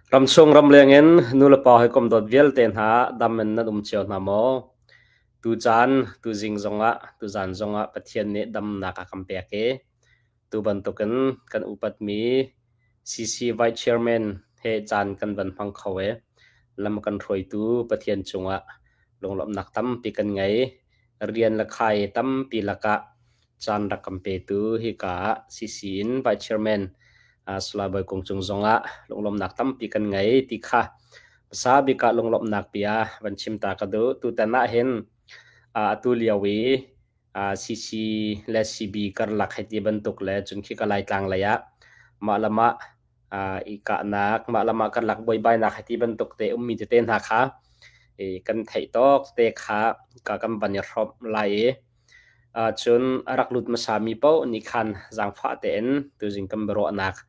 Ramchung ramleng in nulepa hawikom dawt vialte hna dam in nan um cio hna maw? Tucaan, tuzing zongah, tuzaan zongah Pathian nih damnak a kan pek i tu bantukin kan upatmi CC Vice Chairman he caan kan van hmang kho i lam kan hruaitu Pathian cungah lunglawmhnak tampi kan ngei. Rian le khai tampi lakah caan rak kan petu hika ah CC in Vice Chairman Salai Bawi Kung cung zongah lunglawmhnak tampi kan ngei ti kha hmasa bik ah lunglawmhnak bia van chim ta ka duh. Tutan ah hin atu lio i CC le CB karlak hei ti bantuk le cun khika Laitlang lei ah mah le mah i kahnak, mah le mah karlak buaibainak hei ti bantuk te ummi tete hna kha kan theih tawk te kha ka kan van i hrawmh lai i cun a rak lut hmasami paoh nih khan zaangfah tein tuzing kan biaruahnak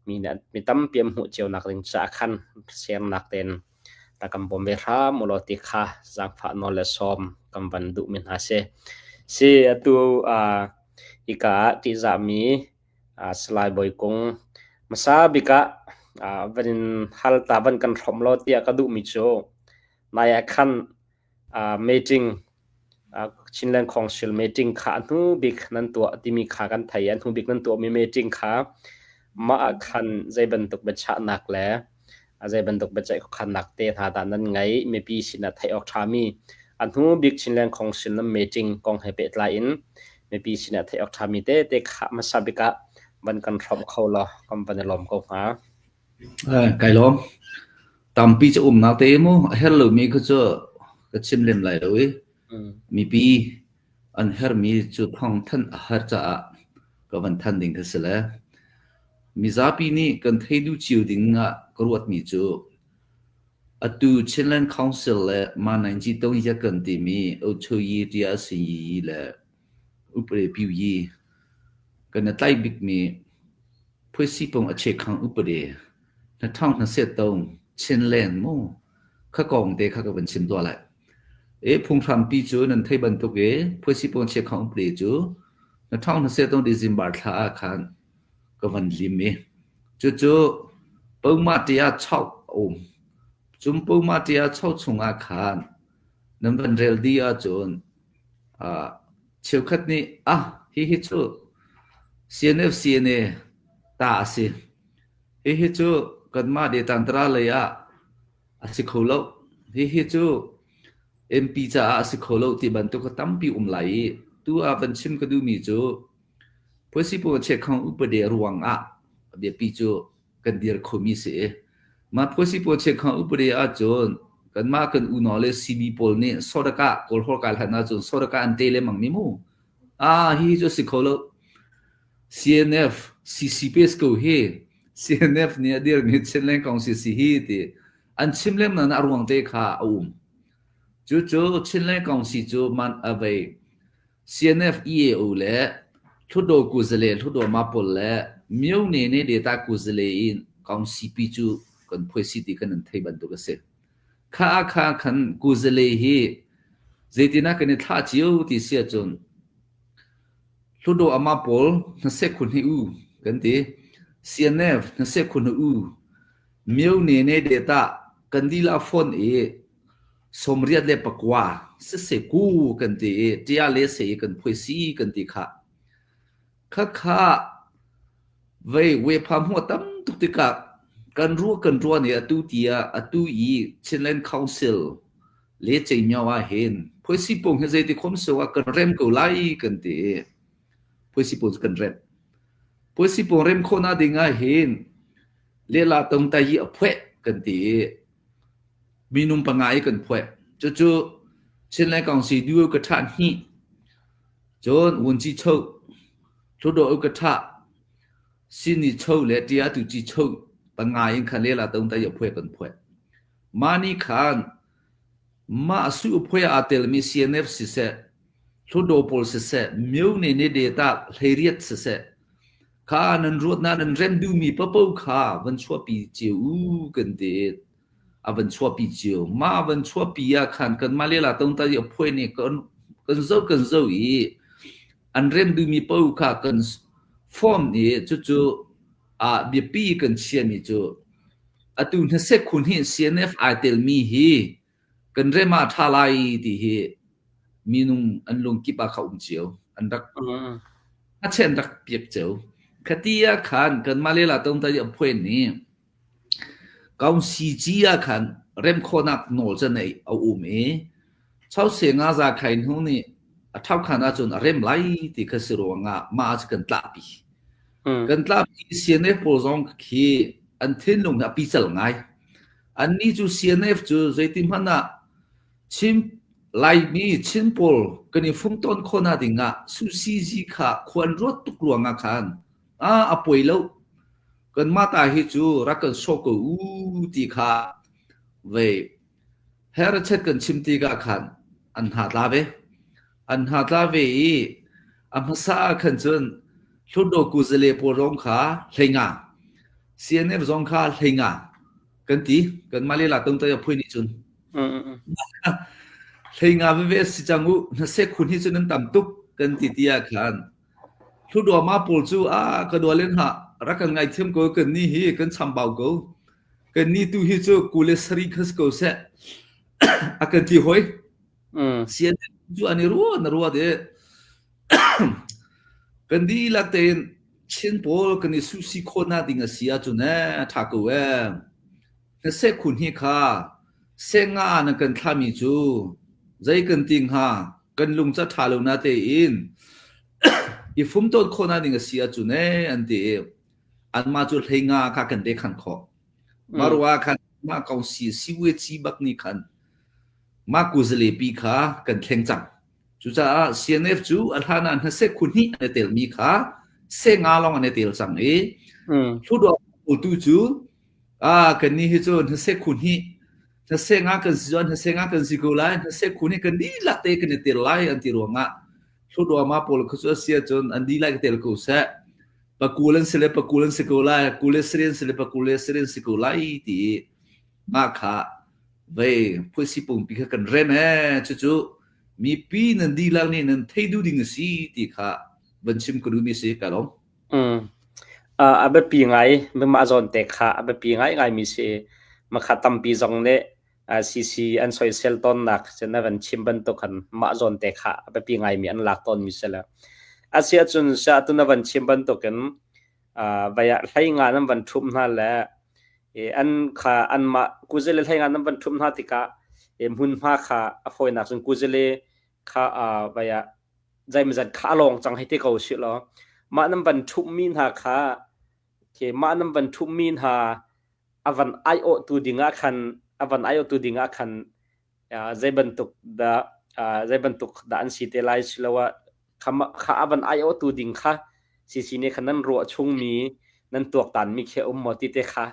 mi nih mi tampi an hmuh cionak ding caah khan sernak tein rak kan bawm ve hram u law ti kha zaangfah nawl le sawm kan van duhmi hna si. Si atu hika ah ṭihzahmi Salai Bawi Kung hmasa bik ah van in hal ta van kan hrawmh law tiah ka duhmi cu nai ah khan meeting Chinland Council meeting kha a hnu bik nan tuah timi kha kan thei. A hnu bik nan tuahmi meeting kha mah ah khan zei bantuk biachahnak le zei bantuk biaceih khuakhannak te hna dah nan ngeih mipi sinah theih awk ṭhami a hnu bik Chinland Council nan meeting kong he pehtlai in mipi sinah theih awk ṭhami tete kha hmasa bik ah van kan hrawmh kho law kan van i lawm ko hnga. Kai lawm. Tampi cu umnak te mu a her lomi kha cu ka chim lem lai lo i mipi an hermi cu thawng thanh a har caah ka van than ding kha si le mizapi nih kan thei duh cio ding ah ka ruatmi cu atu Chinland Council le Ma Naing Tong ya kan timi Ochoyi Tia Sin Yi le Upre Piu Yi kan i tlaih bikmi Phuisipung a chekhang upade na thang na set tong Chinland mu kha kong te kha ka van chim tuah lai. E phunghrampi cu nan thei bantuk i Phuisipung chekhang upade cu na thang na set tong December thla ah khan ka van lim i cucu poma tia chau a um. Cum poma tia chau chungah khan nan van rel di ahcun Cheukhat nih ah hihi cu CNF CNA ta a si. Hihi cu kanmah Detantara lei ah a si kho lo. Hihi cu MP caah a si kho lo ti bantuk a tampi um lai i tu ah van chim ka duhmi cu Phuasipu Chekhang upade ruang ah biapi cu kan dir khomi si i mah phuasipawl chekhang upade ahcun kanmah kan unau le CB pawl nih sodaka Kawlhawr kai hlan ahcun sodaka an te lemang mi mu ah hihi cu si kho lo CNF CCPS ko hi CNF nih a dirmi Chinland Council si hi ti an chim lem na a ruang te kha a um cu cu Chinland Council cu man a vei CNF EAO le Hluttaw kuzale Hluttaw Mapawl le Myone ne data kuzale in Kaungsipi cu kan phuaisi ti kan in thei bantuk a si. Kha kha khan kuzale hi zeitinah kan i thlah cio ti si ahcun Hluttaw ama pawl hnasek khun hi u kan ti. CNF hnasek khun hi u. Myone ne data kan lila phone i 89 siseh ku kan ti i ṭia le se i kan phuaisi kan ti khah. Khakha vei wepa hmuh a tam tuk tikah kan ruah kan ruah nih atu tiah atu i Chinland Council le Ceimyo ah hin phuaisi pung hi zeiti khom so ah kan rem ko lai kan ti i phuaisi pung cu kan rem. Phuaisi pung rem khawhnak ding ah hin lela tong tai hi a phueh kan ti i Minung panga i kan phuah. Cucu Chinland Council du ka ṭhah hnih. Cun Wunci Cho, Hluttaw ka ṭhah, Sini Cho le Ṭia Tu Ci Cho panga in khan lela tong tai phuah kan phuah. Mah nih khan mah su phuah aa telmi CNF siseh, Hluttaw pawl siseh, Myo ne ne data hleiriat siseh, kha nan ruat na nan rem duhmi papo kha van chuahpi cio u kan ti. A van chuahpi cio. Mah van chuahpi ah khan kanmah lila tongta i a phuai nih kan kan zoh kan zoh i an rem duhmi paoh kha kan form i cucu ah biapi kan chiami cu. Atu hnasek khun hi CNF ai telmi hi kan rem ah a ṭha lai ti hi minung an lungkip ah kha um cio. An rak a chen rak piak cio. Khati ah khan kanmah lela tongtai a phuan ni Kaungsi ci ah khan rem khawhnak nawl cu nei a um i Chause nga za khai hnu nih a ṭhokhan ahcun a rem lai ti kha si ruangah mah cu kan tlahpi. Kan tlahpi CNF pawl zong khi an thinlung hi a pical ngai. Annih cu CNF cu zeiti hmanh ah Chin Laimi Chin pawl kan i fumtawn khawhnak dingah suhsizi kha khua an ruat tuk ruangah khan ah a poi lo kanmah ta hi cu rak kan sawh ko u ti kha vei herchet kan chim tikah khan an hna tla ve. An hna tla ve i a hmasa ah khan cun Hlutdaw kuzale pawl zong kha hleinga, CNF zong kha hleinga kan ti. Kanmah lila tongtai a phui nih cun. Hleinga veve si cang u, hnasek khun hi cun an tam tuk kan ti ti ah khan Hlutdaw ma pawl cu a ka dualen ha rak kan ngaithiam ko kan ni hi kan chambau ko. Kan ni tu hi cu kule sari kha si ko seh a kan ti hoi. Sian cu an i ruah na ruat i kan dihlak tein Chin pawl kan i suhsi khawhnak ding a si ahcun ee ṭha ko ee. Hnaseh khun hi kha senga na kan thlahmi cu zei kan ti hnga kan lung ca ṭha lo na tein i fumtawn khawhnak ding a si ahcun ee an ti i anmah cu hleinga kha kan dekhan khawh. Mah ruah khan mah kong si siwe ci bak nih khan Mah kuzalepi kha kan thleng cang. Cucaah CNF cu a hlan ah hnasek khu hnih an i telmi kha senga lawng an i tel cang i Hlutdaw tu cu ah kannih hi cu hnasek khu hnih hnasenga kan si cun hnasenga kan si ko lai hnasek khu nih kan dihlak te kan i tel lai an ti ruangah Hlutdaw ma pawl kha cu a si ahcun an dihlak i tel ko seh pakul an si le pakul an si ko lai kul le sarih an si le pakul le sarih an si ko lai ti i mah kha Vei phuisi pungpi kha kan rem ee cucu mipi nan dihlak nih nan thei duh ding a si ti kha van chim ka duhmi si ka lawm. Mm. Uh, a biapi ngai mah zawn te kha a biapi ngai ngai mi si makha tampi zong nih uh, CC an soisel tawnnak cun a van chim bantuk khan mah zawn te kha a biapi ngai mi an lak tawn mi si le asia cun sa tu na van chim bantukin uh, vaya hlei nga nan van ṭhum hna le I an kha anmah kuzale hlei nga nan van ṭhumh hna tikah i hmunhma kha a fawinak cun kuzale kha uh, vai ah zeimazat kha a lawng cang hei ti ko sih law mah nan van ṭhumhmi hna kha khi mah nan van ṭhumhmi hna a van aiawhtu dingah khan a van aiawhtu dingah khan uh, zei bantuk dah uh, zei bantuk dah an si te lai siloah kha kha a van aiawhtu ding kha CC nih khan nan ruah chungmi nan tuaktanmi khi a um maw ti te kha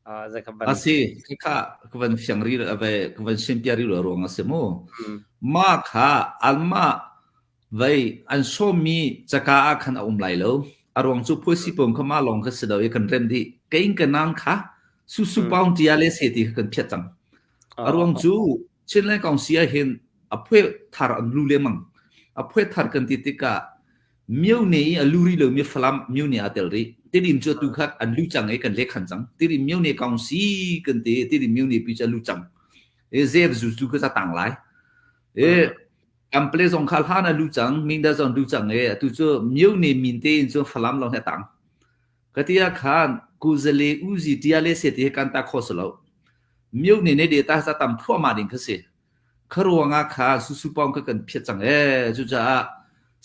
uh, zei kha van A si, khikha ka van fiang ri ve ka van siam ri ruang a si mu. Ma kha anmah vei an sawmmi caka ah khan a um lai lo. A ruang cu phuasi pum kha ma lawng kha si lo i kan rem dih. Kein ka nang kha susu paung tia le se ti kha kan phiat cang. A ruang cu Chinland Council ah hin a phuai thar an lu lengmang. A phuai thar kan ti tikah Myone i a lu rih lomi Falam Myone aa tel rih. Tidim cu atu kha an lu cang i kan lekhan cang. Tidim Myone Council kan ti Tidim Myone pi cu a lu cang. E Zev zu tu kha tang lai. E Kample zong kha hlan a lu cang, Minda zong lu cang e atu cu Myone min te in cun Falam lawng hi a tang. Ka ti ah khan Kuzale Uzi Tiale se ti hi kan ta kho si lo. Myone ne data sa tam thluahmah ding kha si. Kha ruangah kha susupawng kha kan phiat cang ee. Cucaah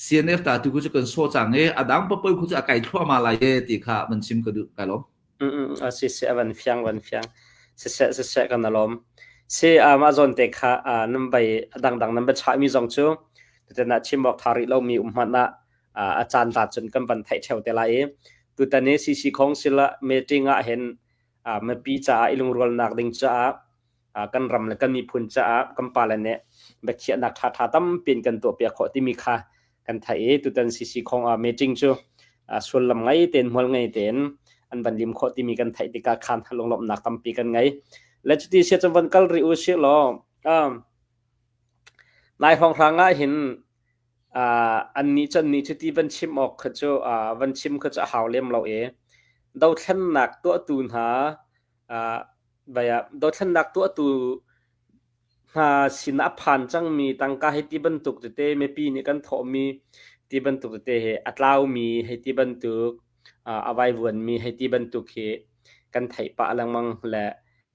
CNF ta tu cu kan sawh cang i a dang papawi khu cu a kai thluahmah lai ee ti kha van chim ka duh kai lawm. Mm a si si a van fiang van fiang. Siseh siseh kan alawm. Si mah zawn te kha nan bai a dangdang nan biachah mi zong cu tutan ah chim awk tha rih lomi um hmanh ah a caan ta cun kan van theih theo te lai i tutan i CC Khong sila meeting ah hin mipi caah i lungrualnak ding caah kan ram le kan miphun caah kan pale nih biakhiahnak ṭhaṭha tampi in kan tuahpiak khawh timi kha kan theih i tutan CC Khong ah meeting cu sullam ngei tein hmual ngei tein an van lim khawh timi kan theih tikah khan lunglawmhnak tampi kan ngei. Le cuti sia cun van kal rih u sih law nai hrawnghrang ah hin annih cu annih cuti van chim awk kha cu van chim kha cu a hau lem lo i dothlennak tuahtu hna. Vai ah dothlennak tuahtu hna sin a phan cangmi tangka hei ti bantuk tete mipi nih kan thawhmi ti bantuk tete hi a tlaumi hei ti bantuk a vaivuanmi hei ti bantuk hi kan theih pah lengmang le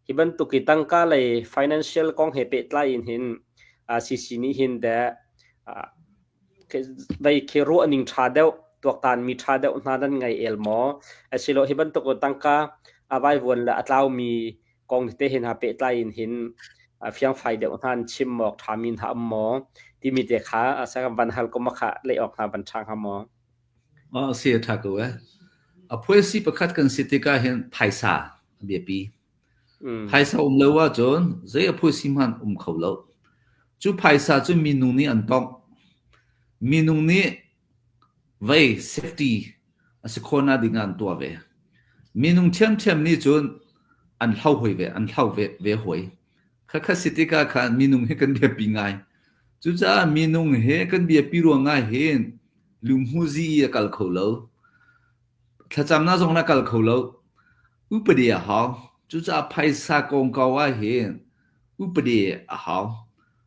hi bantuk i tangka lei financial kong he pehtlai in hin CC nih hin deh Vei khi ruahning ṭha deuh, tuaktanmi ṭha deuh hna nan ngei el maw? Asilo hi bantuk tangka a vaivuan le a tlaumi kong tete hin ha pehtlai in hin fiangfai deuh hna an chim awk ṭhami hna um maw? Timi te kha van hal ko ma kha leh awk hna van ṭha hnga maw? A si a ṭha ko eh. A phuaisi pakhat kan si tikah hin phaisa a biapi. Phaisa um lo ahcun zei a phuisi hmanh um kho lo. Cu phaisa cu minung nih an tongh. Minung nih vei safety a si khawhnak ding ah an tuah ve. Minung ṭhiamṭhiam nih cun an hlo hoi ve, an hlo ve, ve hoi. Khakha si tikah khan minung hi kan biapi ngai. Cucaah minung he kan biapi ruangah hin lunghmuzi i a kal kho lo. Thlacamnak zong na kal kho lo. Upadi a hau. Cucaah phaisa kongkau ah hin upadi a hau.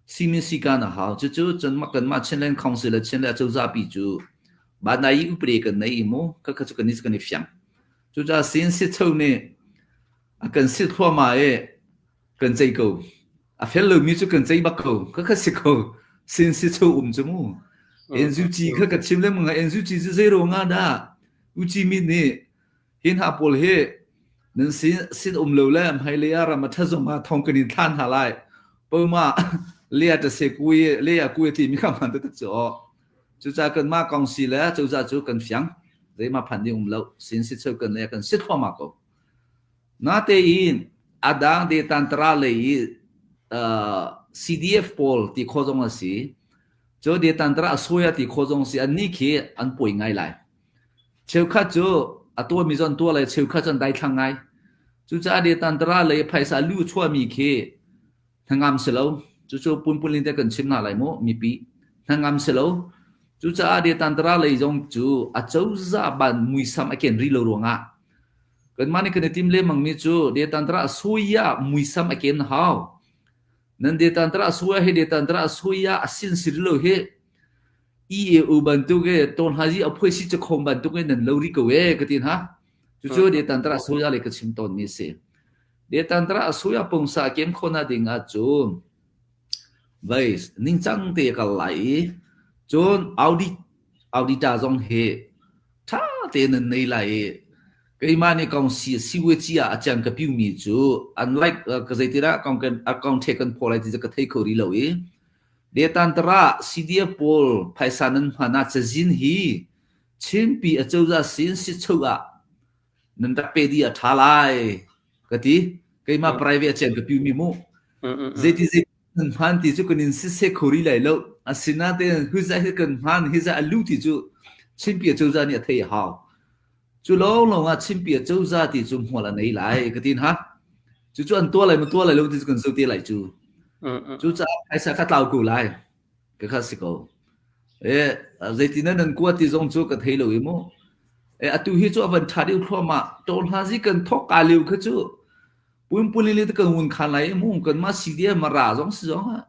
Simin sikan a hau. Cucu cun kanmah Chinland Council le Chinland acozah pi cu banai i upadi kan nei i mu khakha cu kan i kan i fiang. Cucaah sin sicho nih a kan sit thluahmah i kan ceih ko. A fel lomi cu kan ceih bak ko. Khakha si ko. Sin sicho um cu mu. NUG kha ka chim lengmang ah NUG cu zei ruang ah dah Uci mi nih Hi hna pawl hi nan sin, sin um lo le hmailei ah ram a ṭhat zong ah thong kan in thlan hna lai. Poma lea ta se kui lea kui ti mi kha hman taktak cu aw. Cucaah kanmah kong si le cozah cu kan fiang. Zeimah phan ding um lo. Sin si cheu kan le kan si thluahmah ko. Natein adang de tantara lei i uh, CDF pawl ti kho zong a si. Cu de tantara a soya ti kho zong si an ni khi an poi ngai lai. Cheukhat cu a tuahmi cu an tuah lai, cheukhat cu an daithlang ngai. Cucaah Detantara lei phaisa lu chuahmi khi hnangam si lo. Cucu punpulin te kan chim hna lai mu, mipi. Hnangam si lo. Cucaah Detantara lei zong cu a cozah ban muisam a ken rih lo ruangah kanmah nih kan i tim lengmangmi cu Detantara suya muisam a ken hau. Nan Detantara suya hi Detantara suya a sin si rih lo hi. EAO bantuk e tawnhazi a phuai si chakhom bantuk in nan lo ri ko e ka tin ha cucu detantara soya le ka chim tawn mi si detantara soya pongsa kem khona ding ah cun vai ningcang te kal lai i cun audit auditor zong he tha te nan nei lai i keimah nih kong si siwe chi ah achiang ka piu mi cu unlike ka zeitidah kong kan account the kan pho lai ti ka thei kho ri lo i Detantara CDF pawl phaisa nan hman ah cazin hi Chinpi acozah sin sicho ah nan rak pe dih a ṭha lai ka ti. Keimah private a cian ka piu mi mu. Zeiti zei nan hman ti cu kan in siseh kho rih lai lo. Asinain hi hi kan hman hi a lu ti cu Chinpi acozah nih a thei a hau. Cu lawnglawng ah Chinpi acozah ti cu hmual a nei lai ka tin ha. Cucu an tuah lai maw tuah lai lo ti cu kan zoh te lai cu. Cucaah phaisa kha tlau ko lai. Ka kha si ko. E zeitin nan kua ti zong cu ka thei lo i mu. E atu hi cu a van ṭha deuh thluahmah. Tawl hna zi kan thok ka lio kha cu pumpuli le kan hun khan lai mu kan mah CDF mara zong si zong ah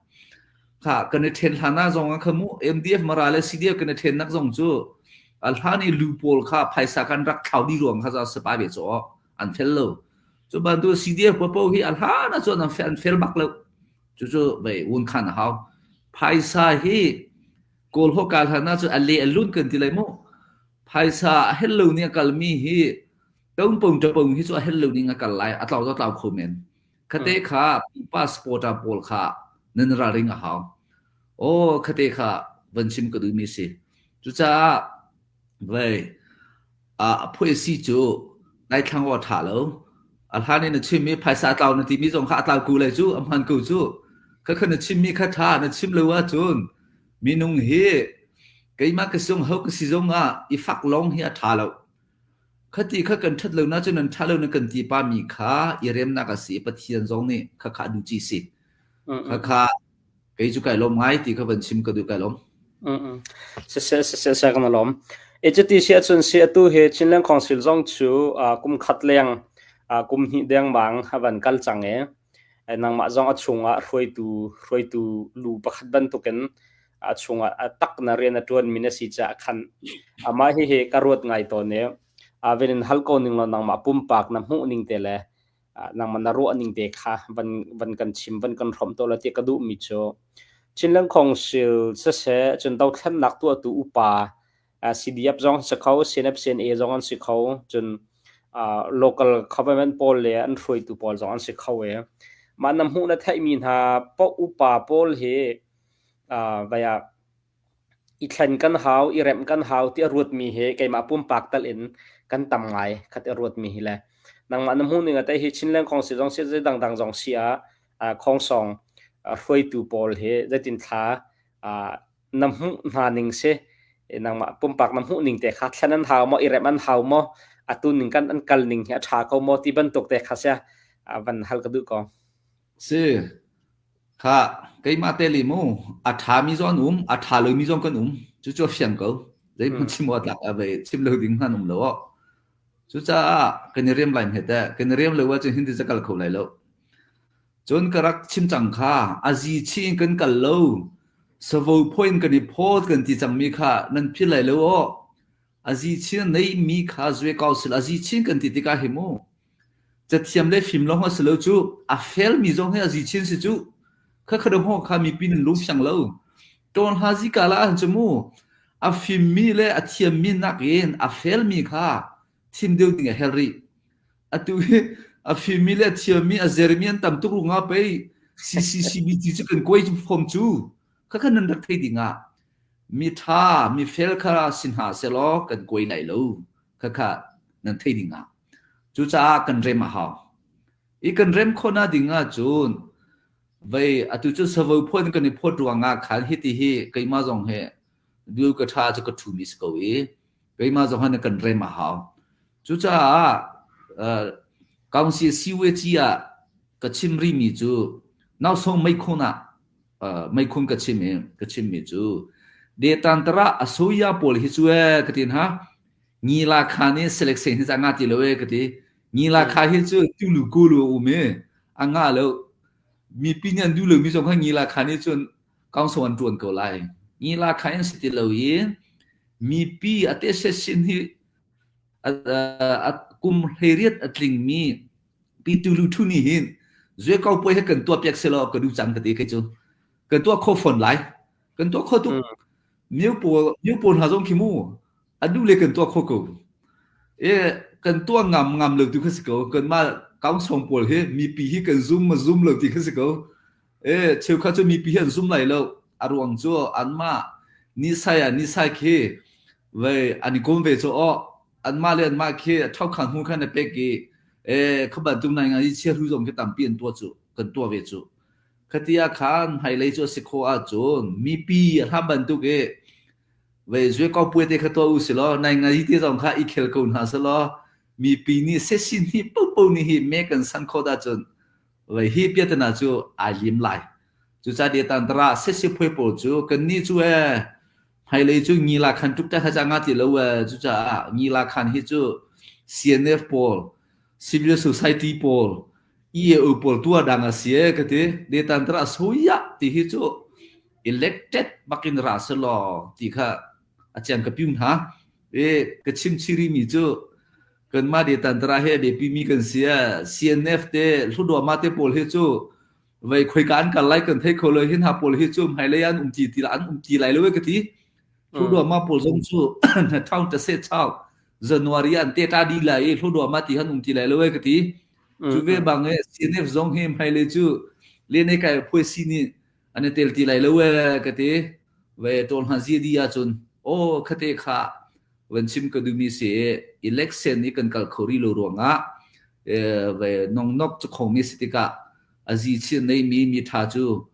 kha kan i ṭhen hlan ah zong ah kha mu MDF mara le CDF kan i ṭhen nak zong cu a hlan i lu pawl kha phaisa kan rak thlau di ruang kha za sapa ve chaw an fel lo cu bantu CDF popo hi a hlan ah cun an fel an fel bak lo cucu vei un khan a hau phaisa hi kawl ho kal hlan ah cun a le a lun kan ti lai mu phaisa a hel lo ni a kalmi hi Tongpong ṭapong hi cu a hel lo ning a kal lai, a tlau tlau kho men. Khate kha passport pawl kha nan ralring a hau. Aw khate kha van chim ka duhmi si. Cucaah vei a phuai si cu daithlang aw ṭha lo. A hlan in na chimmi phaisa tlau na timi zong kha a tlau ku lai cu a hman ko cu. Kha kha na chimmi kha ṭha na chim lo ahcun minung hi keimah ka sung ho ka si zong ah i fak lawng hi a ṭha lo. Khati kha kan ṭhat lo na cun nan ṭha lo na kan ti pami kha i remnak a si i Pathian zong nih khakha a duh ci si. Khakha kei cu kai lawm ngai ti kha van chim ka duh kai lawm. Siseh siseh seh kan lawm. E cuti si ahcun si atu hi Chinland Council zong cu kum khat leng Kum hnih dengmang a van kal cang i nangmah zong a chungah hruaitu hruaitu lu pakhat bantukin a chungah a tak na rian a ṭuanmi na si caah khan amah hihi ka ruat ngai tawn i ven in hal ko ning law nangmah pumpak na hmuh ning te le nangmah na ruah ning te kha van van kan chim van kan hrawmh to la ti ka duhmi cu Chinland Council siseh cun dothlennak tuahtu upa CDF zong si kho CNF CNA zong an si kho cun local government pawl le an hruaitu pawl zong an si kho e mah na hmuh na theihmi hna po upa pawl hi vaya i thlen kan hau, i remh kan hau ti a ruatmi hi keimah pumpak tal in kan tam ngai khat i ruatmi hi le nangmah na hmuh ning ah teh hi Chinland Council zong si zei dangdang zong si ah khongsong hruaitu pawl hi zeitin thla na hmuh hna ning si nangmah pumpak na hmuh ning te kha thlen an hau maw i remh an hau maw atu ning kan an kal ning hi a ṭha ko maw ti bantuk te kha sia van hal ka duh ko. Si. Khah, keimah te li mu, a ṭhami zong an um, a ṭha lomi zong kan um. Cucu a fiang ko. Zeihmanh chim awk tlak a vei chim lo ding hmanh um lo awk. Cucaah kan i rem lai hme teh. Kan i rem lo ahcun hin ti ca kal kho lai lo. Cun ka rak chim cang kha, a zi chih in kan kal lo. Savo phaw in kan i phawt kan ti cangmi kha nan philh lai lo awh. A zi chin neimi kha zue kau sil a zi chin kan ti tikah hi mu. Cathiam le fim lawng a si lo cu a felmi zong hi a zi chin si cu. Khakha ho kha mipi nan lung fiang lo. Tawn hla zi ka la ahcun cu mu a fimmi le a thiammi nakin a felmi kha thim deuh ding a herh rih. Atu hi a fimmi le a thiammi a zermi an tam tuk rungah pei CCCBT cu kan kuai fom cu. Khakha nan rak thei ding ah mi ṭha mi fel kha si hna selaw kan kuai lai lo. Khakha nan thei ding ah. Cucaah kan rem a hau. I kan rem khawhnak ding ahcun vei atu cu savo phun kan i phawt ruangah khan hiti hi keimah zong hi dul ka ṭha cu ka ṭhumi si ko i keimah zong han kan rem a hau. Cucaah uh, council CWG ah ka chim rihmi cu nausong meikhun ah uh, meikhun ka chim i ka chimmi cu detantara asoya pawl hi cu e ka tin ha Ngila kha nih selection hi a ngah ti lo e ka ti. Ngila kha hi cu tulu kulu a um i a ngah lo. Mipi nih an duh lomi zong kha ngila kha nih cun council an ṭuan ko lai. Ngila kha in si ti lo i mipi a te sin hi a kum 18 a tlingmi pi tulu thu nih hin zue ko puai he kan tuah piak selaw ka duh cang ka ti kei cu. Kan tuah kho fawn lai. Kan tuah kho tuk. Miu pawl miu pawl hna zong khi mu a duh le kan tuah kho ko. E kan tuah ngam ngam lo tu kha si ko. Kanmah council pawl hi mipi hi kan zum ma zum lo ti kha si ko. E cheukhat cu mipi hi an zum lai lo. A ruang cu anmah nisai ah nisai khi vei an i kom ve cu aw anmah le anmah khi thokhan hmu khan a pek i e kha bantuk nai ngai chia hru zong khi tampi an tuah cu kan tuah ve cu. Khati ah khan hmailei cu a si khawh ahcun mipi a hlam bantuk i vei zue ko puai te kha tuah u si law nai ngai te zong kha i khel ko hna seh law mipi nih sesin hi popo nih hi me kan san khawh ahcun vei hi piatana cu ai lim lai. Cucaah dia tantara sesi phuai pawl cu kannih cu ee hmailei cu ngila khan tuk ta kha ca nga ti lo ee cucaah ngila khan hi cu CNF pawl civil society pawl EAO pawl tuah dang a si ee ka ti. Detantra soya ti hi cu elected bakin ra selaw ti kha a chiang ka piu hna. E ka chim chiri mi cu kanmah detantra he biapi mi kan si ee. CNF te hludawma te pawl hi cu vei khoika an kal lai kan thei kho lo hin ha pawl hi cu hmailei an um ti ti an um ti lai lo e ka ti. Hludawma pawl zong cu thau ta se chau January an te ta di lai i hludawma ti han um ti lai lo e ka ti. Cu ve bang e CNF zong hi hmailei cu lene kai phuai si nih an i tel ti lai lo e ka ti. Ve tawl hna zi di ahcun aw khate kha van chim ka duhmi si election i kan kal kho rih lo ruangah ve nongnok cu khomi si tikah a zi chin nei mi mi tha cu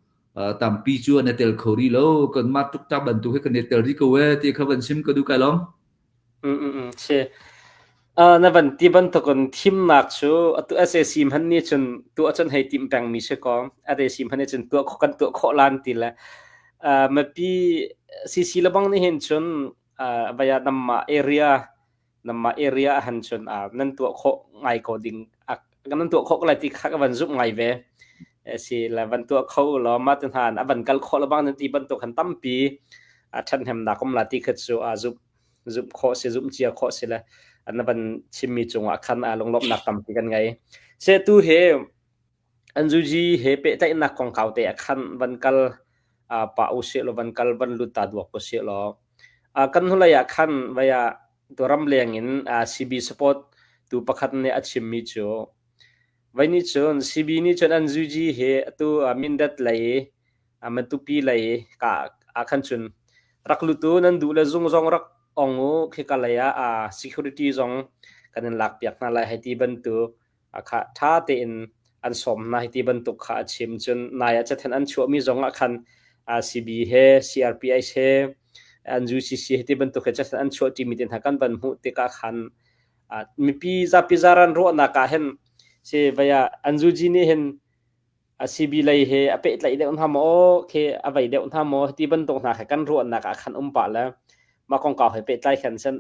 tampi cu an i tel kho rih lo kanmah tuktak bantuk hi kan i tel rih ko e ti kha van chim ka duh kai lawm. Si. Na van ti bantukin thimnak cu atu SAC hmanh nih cun tuah cun hei timh pengmi si kaw SAC hmanh nih cun tuah khawh kan tuah khawh lan ti le mipi CC lebang nih hin cun vai ah nanmah area nanmah area ahhin cun nan tuah khawh ngai ko ding. Kan tuah khawh ko lai ti kha ka van zumh ngai ve. Si le van tuah kho law mah te hna a van kal khawh lo bang nan ti bantuk han tampi a ṭhathnemnak um la ti kha cu a zumh zumh khawh si zumh cia khawh si le an van chimmi cungah khan a lunglawmhnak tampi kan ngei. Se tu he NUG he pehtlaihnak kongkau te ah khan van kal pah usih law van kal van lut ta duak usih law kan hnulei ah khan vai ah ramleng in CB support tu pakhat nih a chimmi cu vai nih cun CB nih cun NUG he atu Mindat lei Matupi lei ka ah khan cun rak lut u nan duh le zung zong rak ong u khika lei ah security zong kan in lak piak hna lai hei ti bantuk kha ṭha tein an sawm hna hi ti bantuk kha a chim. Cun nai ah cathen an chuahmi zong ah khan CB he CRPH he an UCC he ti bantuk he cathen an chuah ṭimi te hna kan van hmuh tikah khan mipi zapi zaran ruahnak ah hin si vaya an zuji nih hin a CB lei he a pehtlaih deuh hna maw khi a vei deuh hna maw ti bantuk hna kha kan ruahnak ah khan um pah le mah kongkau he pehtlai khan sen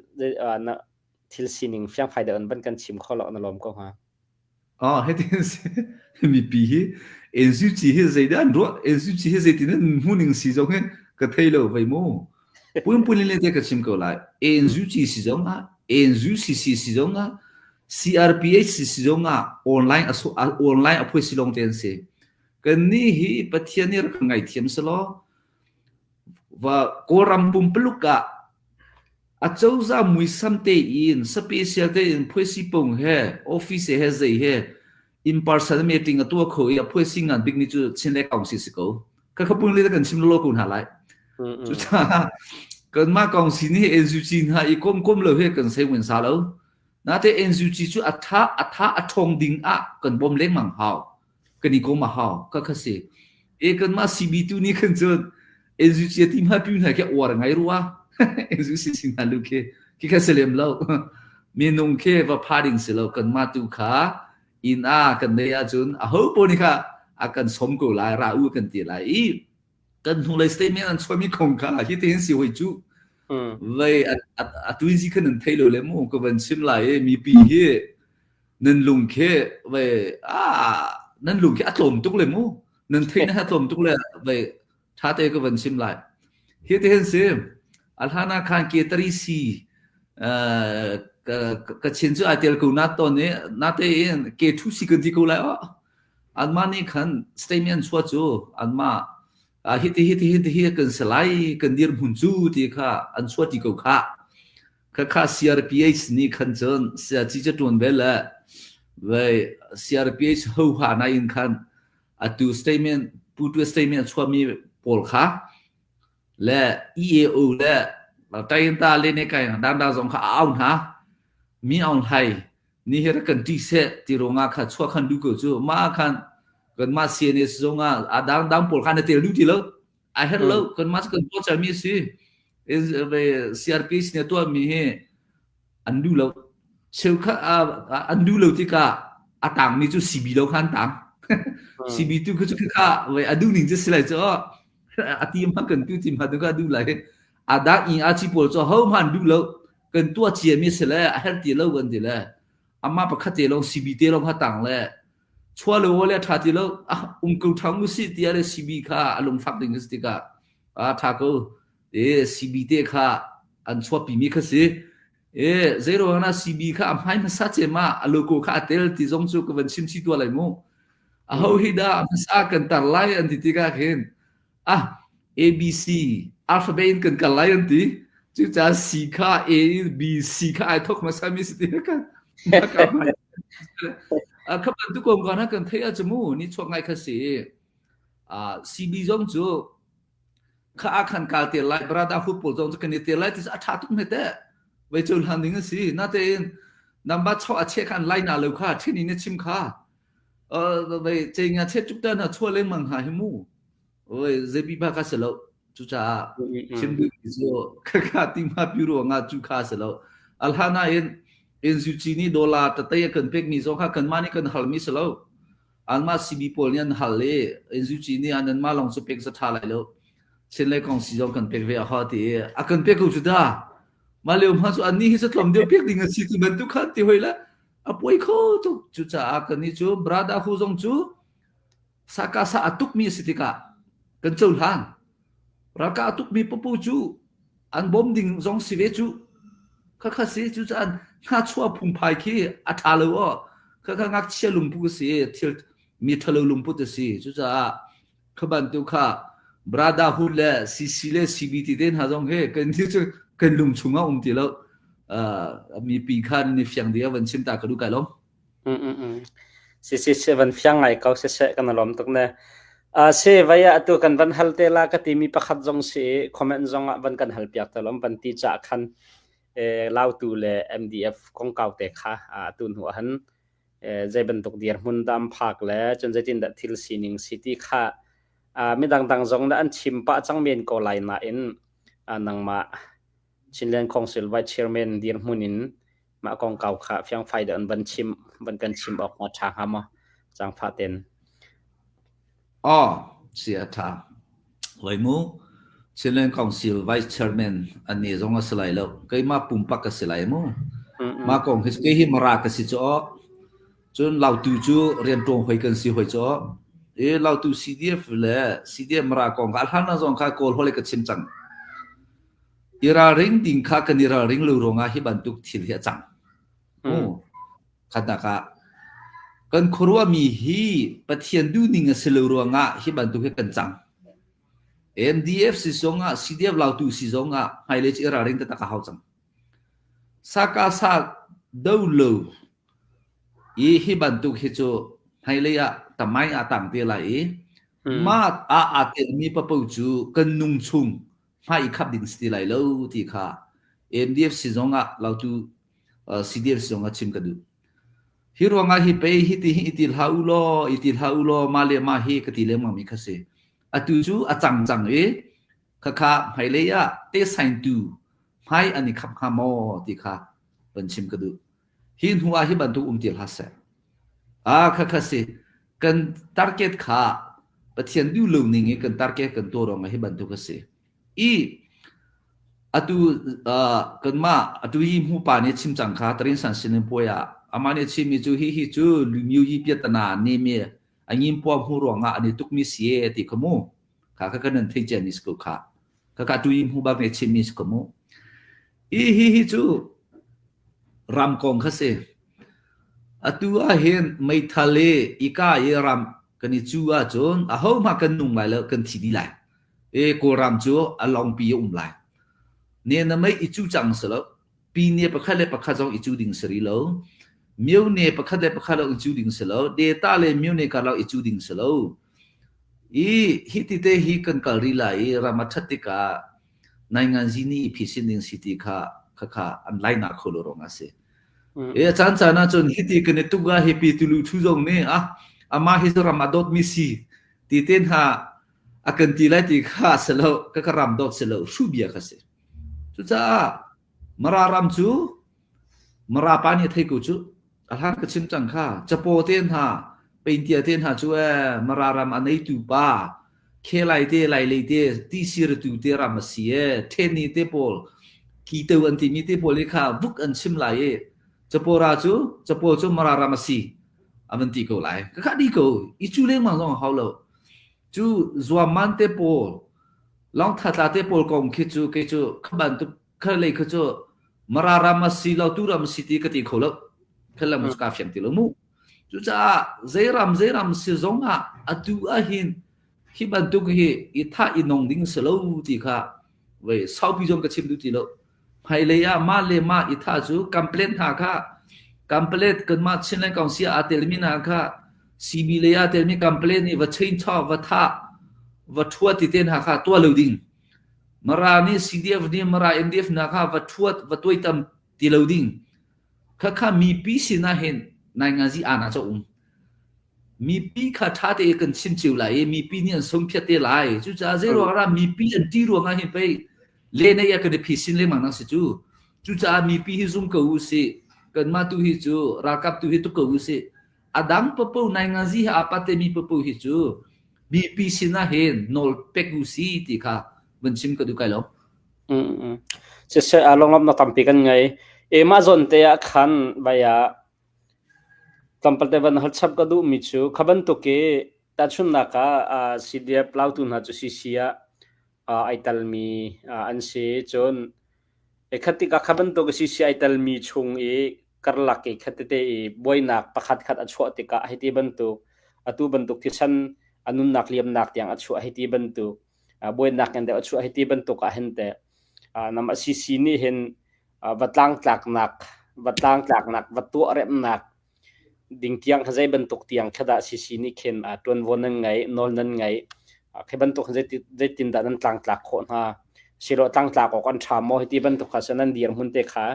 thil sining fiangfai deuh in van kan chim kho lo na lawm ko hnga. Ah, hitin si mipi hi NUG hi zeidah an ruah NUG hi zeitin an hmuhning si zong hi ka thei lo vei mu. Pun pun le te ka chim ko lai. NUG si zong ah NUCC si zong ah CRPH si zong ah online aso online a phoi si long te an si. Kan ni hi Pathian nih rak ngai thiam selaw va Kawlram pumpaluk ah Acozah muisam tein special tein phuaisi pung he office he zei he in person meeting a tuah kho i a phuaisi ngan bik mi cu Chin le Council si ko. Ka kha pung le kan chim lo ko hna lai. Cucaah kanmah council nih NUG hna i kom kom lo he kan sei wen sa lo. Nate NUG cu a tha a tha a ṭhawng ding ah kan bawm lengmang hau. Kan i kom a hau ka kha si e kanmah CB tu nih khan cun NUG ti hma pi hna khi uar ngai rua NUG si hna lu khi khi kha si lem lo minung khi va pha ding si lo kanmah tu kha inn a kan nei ahcun a ho po nih kha a kan som ko lai ra u kan ti lai i kan hnulei statement an chuahmi kong kha hi te hin si hoi cu vei a tuin si khan an thei lo le mu ka van chim lai i mipi hi nan lung khi vei ah nan lung khi a tlawm tuk le mu nan theih na a tlawm tuk le vei tha te ka van chim lai hi te hin si alhana khan ke tari si ka chin cu ai tel ko na ton i na te in ke thu si kan ti ko lai o anma nih khan statement chua cu anma hiti hiti hiti hi kan salai kan dir hmun cu ti kha an chua ti ko kha Khakha CRPH nih khan cun siaci cu ṭuan ve le vei CRPH hoha na in khan atu statement putu statement a chuahmi pawl kha le EAO le Tayinta le ne kai dangdang zong kha a au hna mi aung hlai ni hi rak kan ṭih seh ti ruangah kha chuah khan duh ko cu mah khan kanmah CNS zong ah a dangdang pawl kha na tel duh ti lo a herh lo kanmah cu kan tuah mi a si CRPC nih a tuahmi hi an duh lo. Cheukhat an duh lo tikah a tangmi cu CB lo kha an tang. CB tu cu kha a duh ning cu si lai cu a ti ma kan tu ti ma tu kha duh lai. A dang ing a chi pawl cu ho hmanh an duh lo. Kan tuah cia mi si le a herh ti lo kan ti le amah pakhat te lawng CB te lawng kha tang le chua lo le tha ti lo um ko thang u si tiah le CB kha a lungfak ding a si tikah a tha ko e CB te kha an chuahpi mi kha si e zeiruang na CB kha a hmai hmasa ce ma a logo kha a tel ti zong cu ka van chim chi tua lai mu a ho hi dah hmasa kan tar lai an ti tikah khin ah ABC alphabet in kan kal lai an ti cucaah C kha A B C kha ai thok hmasa mi si ti kan kha bantuk kong kan kan thei a chu mu ni chuak ngai kha si CB zong cu kha ah khan kaa tel lai brotherhood pawl zong cu kan i tel lai ti cu a ṭha tuk hme teh vei cohlan ding a si natein namba chok a che khan lai na lo kha ṭhen in a chim kha vei ceinga che tuk ta na chua lengmang hna hi mu oi zeipi ba ka si lo cucaah chim duh mi cu khakha tingma pi ruangah cu kha si lo alhana in NUG nih dollar tatei a kan pek mi zong kha kanmah nih kan hal mi si lo Anmah CB pawl nih an hal i NUG nih an anmah lawng cu pek cu ṭha lai lo. Chin le kong si zong kan pek ve a hau ti i a kan pek ko cu dah. Mah lio hma cu annih hi cu tlawm deuh pek ding a si ti bantuk khan ti hoi le. A puai kho tuk. Cucaah kannih cu Brother Hu zong cu sakasa a tukmi a si tikah kan cohlan. Ralkah a tukmi papu cu an bawm ding zong si ve cu. Khakha si cucaah hnachuah phungphai khi a ṭha lo aw. Khakha ngakchia lungput a si, thil mi ṭhalo lungput a si. Cucaah kha bantuk kha Brotherhood le CC le CBT te hna zong hi kan hi cu kan lung chung ah um ti lo. Uh, mipi kha ni fiang ding van chim ta ka du kai lom. Mm mm mm. Si si si van fiang ngai ko se se kan lom tuk ne. Uh, se vai ah tu kan van hal te la ka ti mi pakhat zong si comment zong ah van kan hal piak te lom van ti cha khan eh lautu le MDF kongkau te kha a tu hnu han zei bantuk dirhmun dah an phak le cun zeitindah thil sining si ti kha midang dang zong nih an chim pah cang men ko lai nain nangmah Chinland Council Vice Chairman dirhmun in mah kongkau kha fiangfai deuh in van chim van kan chim awk ma ṭha hnga maw zaangfah ten. Aw, si a ṭha. Hoi mu, Chinland Council Vice Chairman an ni zong a si lai lo. Keimah pumpak ka si lai mu. Mah kong hi kei hi Mara ka si cu aw. Cun Lautu cu rianṭuan hoi kan si hoi cu aw. E Lautu CDF le CDF Mara kong kha a hlan ah zong kha Kawl holh ka chim cang. I ralring ding kha kan i ralring lo ruangah hi bantuk thil hi a cang. Mu. Khatnak ah kan khuaruahmi hi Pathian duhning a si lo ruangah hi bantuk hi kan cang. NDF si zongah CDF lautu si zongah hmailei cu i ralring taktak a hau cang. Saka sa do lo i hi bantuk hi cu hmailei ah tamai ah tang te lai i mah ah aa telmi papo cu kan nung chung hmai i khap ding si ti lai lo ti kha NDF si zongah lautu CDF zong a chim ka duh. Hi ruangah hi pei hi ti hi i ti hlah u law, i ti hlah u law, mah le mah hi ka ti lengmang mi kha si. Atu cu a cang cang i khakha hmailei ah te saintu hmai an i khap hnga maw ti kha van chim ka duh. Hi hnu ah hi bantuk um ti hlah seh. Ah khakha si. Kan target kha Pathian duh lo ning i kan target kan tuah ruangah hi bantuk a si. I atu uh, kanmah atu hi hmu pa nih chim cang kha tarin san sinin puai ah amah nih chimmi cu hi hi cu lumyu yi piatana ne mi angim pua hmu ruangah an i tukmi si e ti kha mu kha kha kan nan thei cia mi si ko kha kha kha tu hi hmu bak nih chimmi si ko mu i hi hi cu ram kong kha si atu ah hin meithal i ika i ram kan i cu ahcun aho hma kan nung lai lo kan thi di lai E Kawlram cu a lawngpi a um lai. Ne na mei i cu cang si lo. Pi ne pakhat le pakhat zong i cu ding si rih lo. Myo ne pakhat le pakhat zong i cu ding si lo. Deta le myo ne karlak i cu ding si lo. I hi ti te hi kan kal rih lai i ram a ṭhat tikah nainganzi nih i phisin ding si ti kha khakha an lai na kho lo rong a si. E a caan caan ahcun hi ti kan i tuk ah hi pi tulu thu zong nih ah amah hi cu ram a dawtmi si ti te hna a kan ti lai ti kha si lo ka ka ram dawt si lo hruh bia kha si cucaah Mara ram cu Mara pa nih a thei ko cu a hlan ka chim cang kha capo te hna peintia te hna cu ee Mara ram a neitu pa khelai te lai lei te ti sirtu te ram a si ee theni te pawl kito an timi te pawl i kha vuk an chim lai i capora cu capo cu Mara ram a si a van ti ko lai ka kha di ko i cu lengmang zong a hau lo Cu zuamman te pawl, lawngthatla te pawl kong khi cu kei cu kha bantuk kha lei kha cu Mara ram a si lo tu ram a si ti ka ti kho lo. Kha lam cu kaa fiang ti lo mu. Cucaah zei ram zei ram si zong ah atu ahhin hi bantuk hi i thah i nong ding si lo ti kha vei saupi zong ka chim duh ti lo. Hmailei ah mah le mah i thah cu complaint hna kha complaint kanmah Chinland Council aa telmi hna kha CB lei aa telmi complaint nih va chainsaw va thah va ṭhuat ti te hna kha tuah lo ding. Mara nih CDF nih Mara NDF hna kha va ṭhuat va tuaitam ti lo ding. Khakha mipi sinah hin naingazi ana ca um. Mipi kha ṭha tein kan chim cio lai i mipi nih an sungphiat te lai. Cucaah zei ruang ah mipi an ṭih ruangah hin pei lenei ah kan i phisin lengmang nang si cu. Cucaah mipi hi zum ko u sih. Kanmah tu hi cu ralkap tu hi tuk ko u sih. A dang papo naingazi he aa patemi papo hi cu mipi sinah hin nawl pek u si ti kha van chim ka duh kai lo. Siseh, lunglawmhnak tampi kan ngei. E mah zawn te ah khan vai ah. Tlawmpal te van hal chap ka duhmi cu kha bantuk i tahchunhnak ah CDF lautu hna cu CC ah ai telmi an si. Cun khat tikah kha bantuk CC ai telmi chung i karlak i khat tete i buainak pakhat khat a chuah tikah hei ti bantuk atu bantuk thisen a nunnak liamnak tiang a chuah hei ti bantuk buainak ngan deuh a chuah hei ti bantuk ah hin teh nama CC nih hin va tlangtlaknak va tlangtlaknak va tuah remnak ding tiang kha zei bantuk tiang kha dah CC nih khin ṭuanvo nan ngei nawl nan ngei khi bantuk zeitin dah nan tlangtlak khawh hna silo tlangtlak awk an ṭha maw hiti bantuk kha nan dirhmun te kha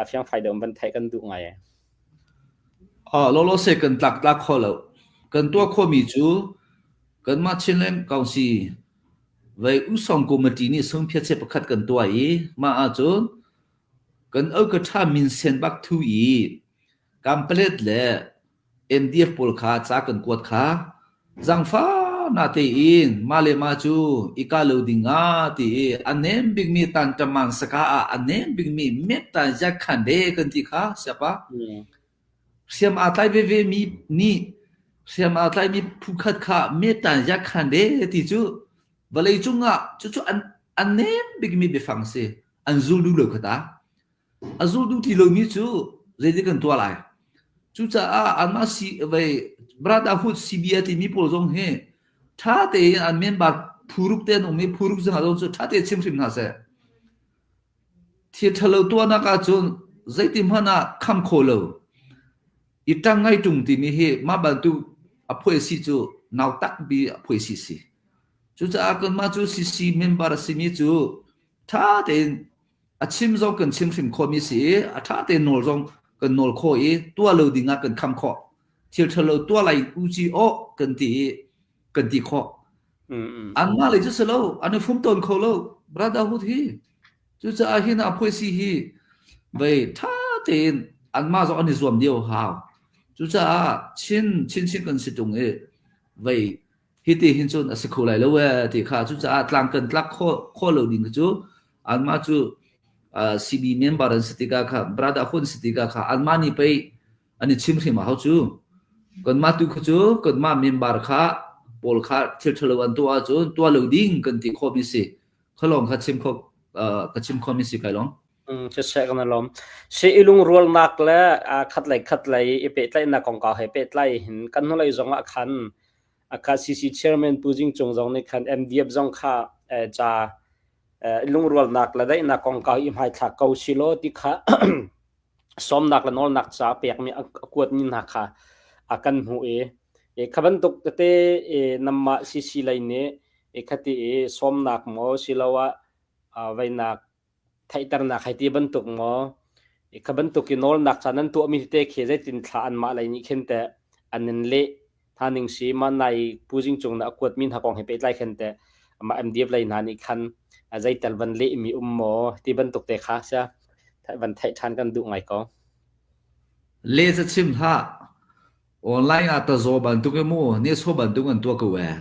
fiangfai deuh van theih kan duh ngai. Lolo se kan tlak tlak kho lo. Kan tuah khomi cu kanmah Chinland Council Vei usawng committee nih sungphiatse pakhat kan tuah i mah ahcun kan ka minsen bak thu i Kanpalet le NDF pawl kha ca kan kuat kha zangfa na tein mah le mah cu i kah lo ding ah ti i a nem bikmi tanṭaman saka ah a nem bikmi met-tan yakhan de kan ti kha siapa. Hriam aa tlai veve mi nih hriam aa tlaimi phukhat kha met-tan yakhan de ti cu vawlei cung ah cucu an a nem bikmi biafang a si. An zul duh lo kha ta. A zul duh ti lomi cu zeitik kan tuah lai? Cucaah anmah si vei Brotherhood CBA timi pawl zong hi ṭha tein an member phuruk te an um i phuruk zong zong cu ṭha tein chim hrim hna seh. Thil ṭhalo tuahnak ahcun zeiti hmanh ah kham khawh lo. I ṭang ngai ṭung timi hi mah bantuk a phuaisi cu nautak bi a phuaisi si. Cucaah kanmah cu CC member a simi cu ṭha tein a chim zong kan chim hrim khawhmi si i a ṭha tein nawl zong kan nawl khawh i tuah lo ding ah kan kham khawh. Thil ṭhalo tuah lai u ci aw kan ti i kan ti khawh. Anmah lei cu si lo, an i fum tawn kho lo. Brotherhood hi cucaah hi na phuaisi hi vei ṭha tein anmah zong an i zuam lio hau. Cucaah chin chinchin kan si ṭung i vei hiti hin cun a si kho lai lo ee ti kha cucaah tlang kan tlak khawh khawh lo ding cu anmah cu CB member an si tikah kha brotherhood si tikah kha anmah nih pei an i chim hrim a hau cu kanmah tu kha cu kanmah member kha pawl kha thil ṭhalo an tuah ahcun tuah lo ding kan ti khawhmi si khalong kha chim kho ka chim khomi si kai long Siseh kan lawm. Si i lungrualnak le khat lei khat lei i pehtlaihnak kongkau he pehtlai hin kan hnulei zong ah khan akha CC chairman Pu Jing Cung zong nih khan MDF zong kha ca lungrualnak le daihnak kongkau i hmaithlak ko silaw ti kha sawmnak le nawlnak ca pekmi a kuatmi hna kha a kan hmuh i kha bantuk tete namah CC lei nih khati i sawmnak maw siloah veinak theihternak hei ti bantuk maw kha bantuk i nawlnak ca nan tuahmi tete khi zeitin thla anmah lei nih khin teh an in leh hna ning si mah nai Pu Jing Cung na a kuatmi hna kong he pehtlai khin teh mah MDF lei hna nih khan zeitel van lehmi um maw ti bantuk te kha sia van theih ṭhan kan duh ngai ko. Le ca chim hlah online ah tazaw bantuk i mu ne so bantuk an tuah ko ee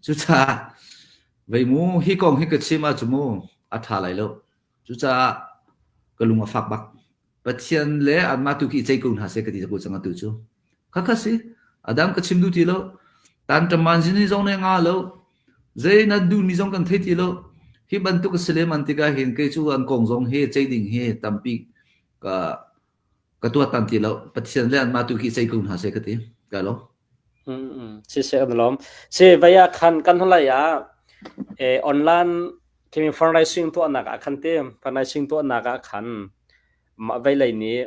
cucaah Vei mu, hi kong hi ka chim ahcun mu, a ṭha lai lo. Cucaah ka lung a fak bak. Pathian le anmah tu khi i ceih ko hna seh ka ti ko cang atu cu. Khakha si, a dang ka chim duh ti lo. Tan ṭaman zini zong nih nga lo. Zei na duhmi zong kan thei ti lo. Hi bantuk a si lehman tikah hin kei cu an kong zong hi ceih ding hi tampi ka ka tuahtan ti lo. Pathian le anmah tu khi ceih ko hna seh ka ti. Ka lo. Siseh kan lawm. Si vai ah khan kan hnulei ah online khi fundraising tuahnak ah khan ti fundraising tuahnak ah khan mah veilei nih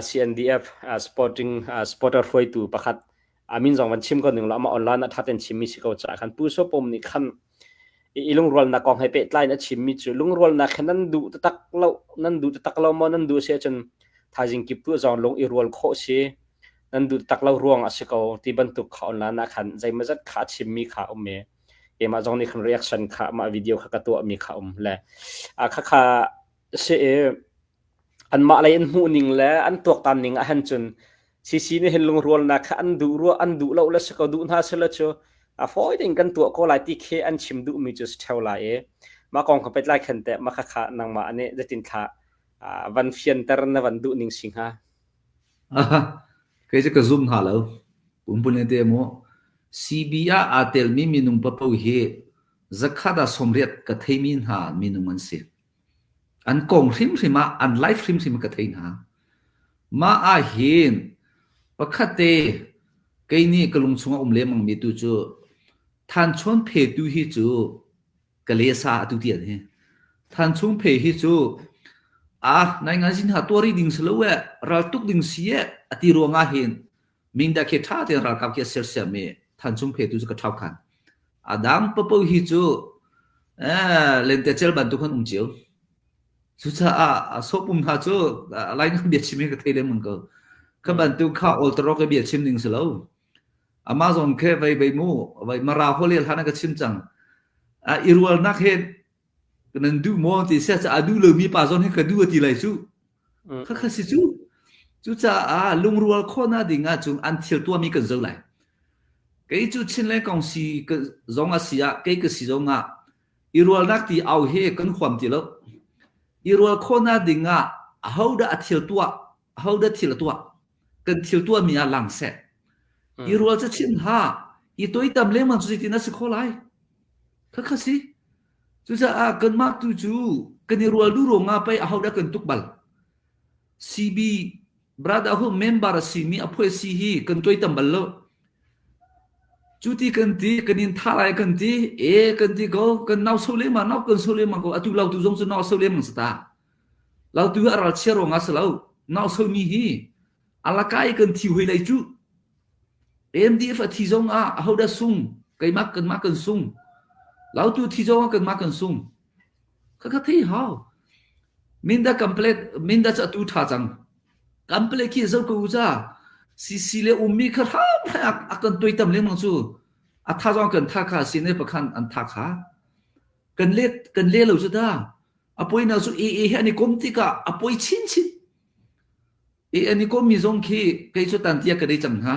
CNDF supporting supporter hruaitu pakhat a min zong van chim ko ning law amah online ah ṭha tein chimmi si ko caah khan Pu Sopom nih khan i lungrualnak kong he pehtlai in a chimmi cu lungrualnak he nan duh taktak lo nan duh taktak lo maw nan duh si ahcun thaizing kip tu zong lung i rual khawh si nan duh tak lo ruang a si ko ti bantuk kha online ah khan zeimawzat kha a chimmi kha um i keimah zong nih khan reaction kha mah video kha ka tuahmi kha um le kha kha si i anmah lei an hmuh ning le an tuaktan ning ah han cun CC nih hin lungrualnak kha an duh rua an duh lo le si ko duh hna sila cu a fawi ding kan tuah ko lai ti khi an chim duhmi cu si theo lai i mah kong kha pehtlai khan teh mah kha kha nangmah nih zeitin thla van fianter na van duh ning si hnga? Kei cu ka zum hna lo. Pumpun te mu. CB ah aa telmi minung papoh hi zakhat ah 80 ka theimi hna minung an si. An kong hrimhrim ah, an life hrimhrim ka thei hna. Mah ahhin pakhat te kei nih ka lung chungah um lengmangmi tu cu Thanchawn phetu hi cu ka lesa atu tian hi. Thanchung phe hi cu ah nai ngan sin ha tuari ding si lo e ral tuk ding si e ati ruangah hin Minda khi ṭha tein ralkap khi a sersiam i Thanchung phe tu cu ka ṭhau khan. A dang papo hi cu eh lentecel bantuk han um cio. Cucaah sopum hna cu lai ngam bia chim hi ka thei lengmang ko. Kha bantuk kha oltarok i bia chim ding si lo. Amah zong khi vei vei mu vei mara hol hlan ka chim cang. A i rualnak he nan duh maw ti sia a duh lomi pa zong hi ka duh a ti lai cu. Kha kha si cu. Cucaah lungrual khawhnak ding ahcun an thil tuahmi kan zoh lai. Kei cu Chinland kong si zong a si ah kei ka si zong ah i rualnak ti au he kan huam ti lo. I rual khawhnak ding ah ahodah a thil tuah, ahodah thil a tuah. Kan thil tuahmi ah lang seh. I rual cu chim hlah. I toitam lengmang cu zeitin a si kho lai? Khakha si. Cucaah kanmah tu cu kan i rual duh ruangah pei ahodah kan tuk bal. CB Brotherhood member a simi a phuai si hi kan tuaitam bal lo. Cu ti kan ti, kan in tha lai kan ti, e kan ti ko, kan nau so lengmang, nau kan so lengmang ko, atu lautu zong cu nau so lengmang si ta. Lautu hi a ral chia ruangah si lo, nau so mi hi alaka i kan thi hoi lai cu. MDF a thi zong ah ahodah sung, keimah kanmah kan sung. Lautu thi zong ah kanmah kan sung. Khakha thei hau. Minda complete, minda cu atu ṭha cang. Complete khi zo ko ca. CC le ummi kha hram a kan tuaitam lengmang cu. A tha zong kan tha kha si ne pakhan an tha kha. Kan le kan le lo cu ta. A poi na cu AA he an i kom tikah a poi chinchin. I an i kommi zong khi kei cu tantia ka dei cang hna.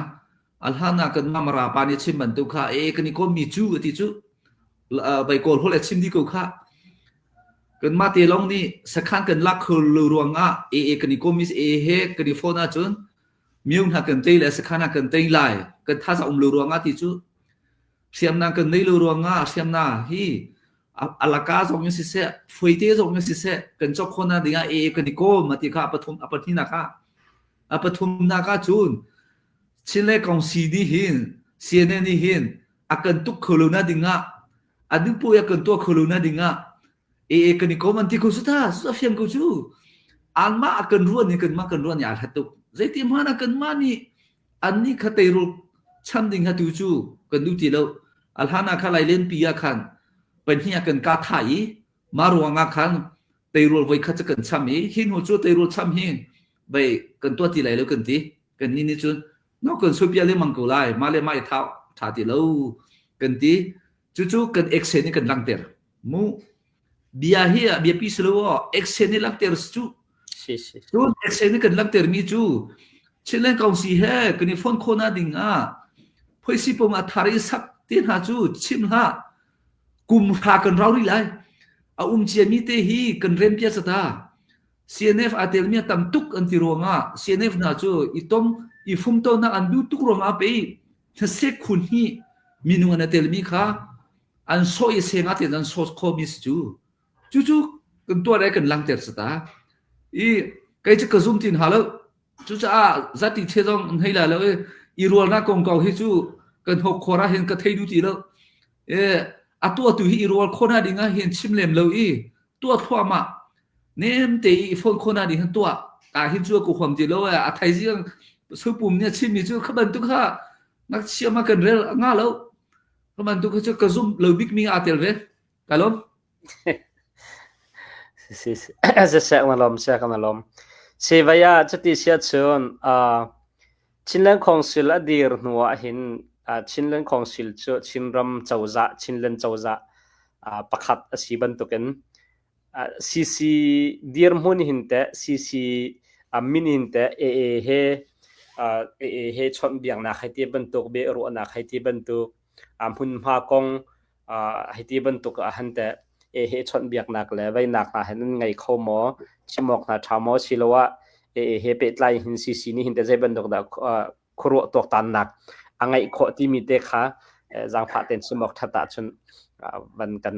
A hlan ah kan mara pa nih chim bantuk kha e kan i kommi cu a ti cu vai kawl holh a chim dih ko kha. Kanmah te lawng nih sakhan kan lak kho lo ruangah AA kan i kommi AA he kan i phone ahcun mio hna kan tei le sakhan ah kan tei lai kan thazaang um lo ruangah ti cu hriamnam kan nei lo ruangah hriamnam hi alaka zong in siseh fuaite zong in siseh kan cawk khawhnak dingah AA kan i kawm a ti kha a pathum a pahnihnak ah a pathumnak ah cun Chinle Kongsi nih hin CNN nih hin a kan tuk kho lo na dingah a duhpoh a kan tuah kho lo na dingah AA kan i kawm an ti ko su ta su a fiang ko cu anmah a kan ruan ni kanmah kan ruan ni aa hlat tuk zeiti hmanh ah kanmah nih annih kha teirul cham ding kha tu cu kan duh ti lo. A hlan ah kha Lailenpi ah khan pahnih ah kan kah thah i mah ruang ah khan teirul voi khat cu kan cham i hi hnu cu teirul cham hi vei kan tuah ti lai lo kan ti. Kan nih nih cun no kan sopia lengmang ko lai mah le mah i tha tha ti lo kan ti. Cucu kan action in kan langhter. Mu bia hi a biapi si lo aw action i langhter cu Si si. Cun action i kan langhtermi cu Chinland Council he kan i phone khawhnak ding ah phoisi pom a thar i sak te hna cu chim hlah kum hra kan rau rih lai a um ciami te hi kan rem pia sata CNF aa telmi a tam tuk an ti ruangah CNF hna cu i tom i fumtonak an duh tuk ruangah pei hnasek khun hi minung an telmi kha an sawh i seng ah te an sawt khomi si cu cucu kan tuah le kan langhter sata i kei cu ka zum tin ha lo cucaah zati the zong an hei la lo i i rualnak kongkau hi cu kan hok khor ah hin ka thei du ti lo e a tuah tu hi i rual khona ding ah hin chim lem lo i tuah thluahmah nem te i phone khona ding hin tuah ka hin cu ko huam ti lo a thai zing supum nih a chimmi cu kha bantuk kha ngakchia ma kan rel nga lo Ka bantuk cu ka zumh lo bikmi aa tel ve. Ka lawm. Siseh na lawm sia ka na lawm. Sivai ah cuti sia cun Chinland Council a dir hnu ah hin Chinland Council cu Chinram cozah Chinland cozah pakhat a si bantukin CC dirhmun hin teh CC min hin teh AA he AA he chawnhbiaknak hei ti bantuk biaruahnak hei ti bantuk hmunhma kong hei ti bantuk ah han teh AA he chawnhbiaknak le veinak hna he nan ngei kho maw? Chim awk hna ṭha maw? Siloah AA he pehtlai hin CC nih hin teh zei bantuk dah? khuaruah tuaktannak a ngeih khawh timi te kha zaangfah tein chim awk ṭhat ahcun van kan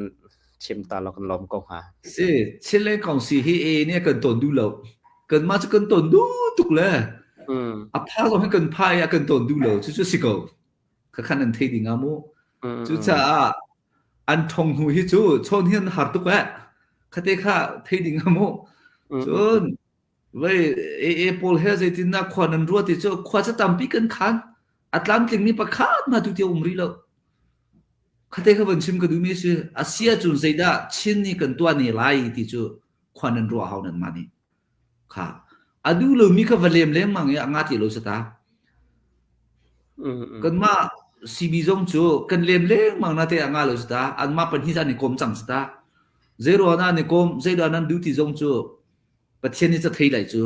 chim ta law kan lawm ko hnga. Si, Chinland Council hi AA nih a kan tawn duh lo. Kanmah cu kan tawn duh tuk le a pha zong hi kan pha i a kan tawn duh lo. Cucu si ko. Khakhan an thei ding ah mu. Cucaah an thong hnu hi cu chawn hi an har tuk eh. Khate kha thei ding ah mu. Cun Vei AA pawl he zeitindah khua nan ruat ti cu khua cu tampi kan khan. A tlamtlingmi pakhat hna tu tiang um rih lo. Khate kha van chim ka duhmi si. A si ahcun zeidah Chin nih kan tuah ne lai ti cu khua nan ruah hau nan mah nih. Kha. A duh lomi kha va lem lengmang i a nga ti lo sata. Kanmah CB zong cu kan lem lengmang na te a nga lo sata. Anmah pahnih an i kom cang sata. Zei ruang ah an i kom, zeidah nan duh ti zong cu Pathian nih ca thei lai cu.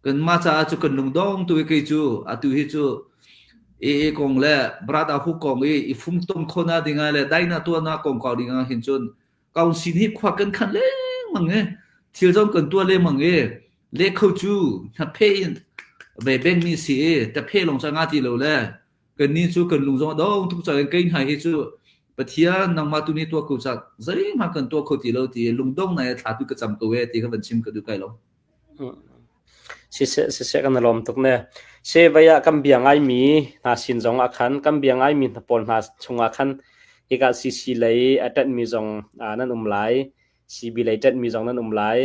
Kanmah caah cu kan lungdong tu i kei cu atu hi cu AA kong le Brother Hu kong i i fumtom khona dingah le daina tuahnak kongkau dingah hin cun council hi khua kan khan lengmang i thil zong kan tuah lengmang i le kho cu hnaphe in ve bengmi si i taphe lawng ca nga ti lo le Kannih cu kan lung zong a dong tuk caah kei hna hi cu Pathian nangmah tu nih tuah ko cak zeihmanh kan tuah kho ti lo ti lungdong nai thla tu ka cam ko e ti kha van chim ka duh kai lo. Siseh siseh kan lawm tuk ne. Se vaya kan bia ngai mi hna sin zong ah khan kan bia ngai mi hna pawl hna chungah khan hika CC lei a ṭanh mi zong nan um lai. CB lei ṭanh mi zong nan um lai.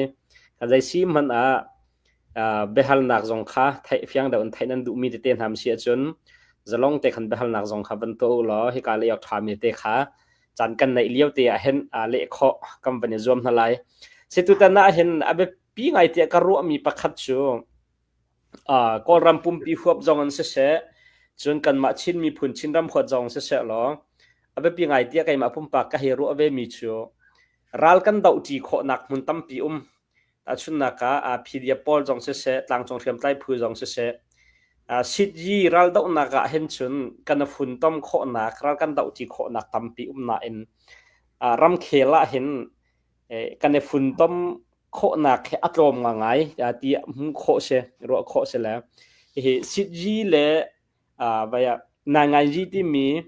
Kan zei si hmanh ah biahalnak zong kha theih fiang deuh in theih nan duhmi tete hna si ahcun zalong te khan biahalnak zong kha van tuah u law hika lei awk ṭhami te kha caan kan neih lio te ah hin leh khawh kan van i zuam hna lai. Si tutan ah hin a biapi ngai tiah ka ruahmi pakhat cu Kawlram pumpi huap zong in siseh, cun kanmah Chin miphun Chinram huat zong siseh law a biapi ngai tiah keimah pumpak ka hei ruah vemi cu ral kan dohṭi khawhnak hmun tampi um. Tahchunhnak ah PDF pawl zong siseh, tlangcung hriamtlai phu zong siseh, Sityi raldohnak ah hin cun kan i funtom khawhnak, ral kan dohṭi khawhnak tampi um nain ramkhel ah hin kan i funtom khawhnak hi a tlawm ngai ti hmuh khawh si, ruah khawh si le hihi Sityi le Nainganzi timi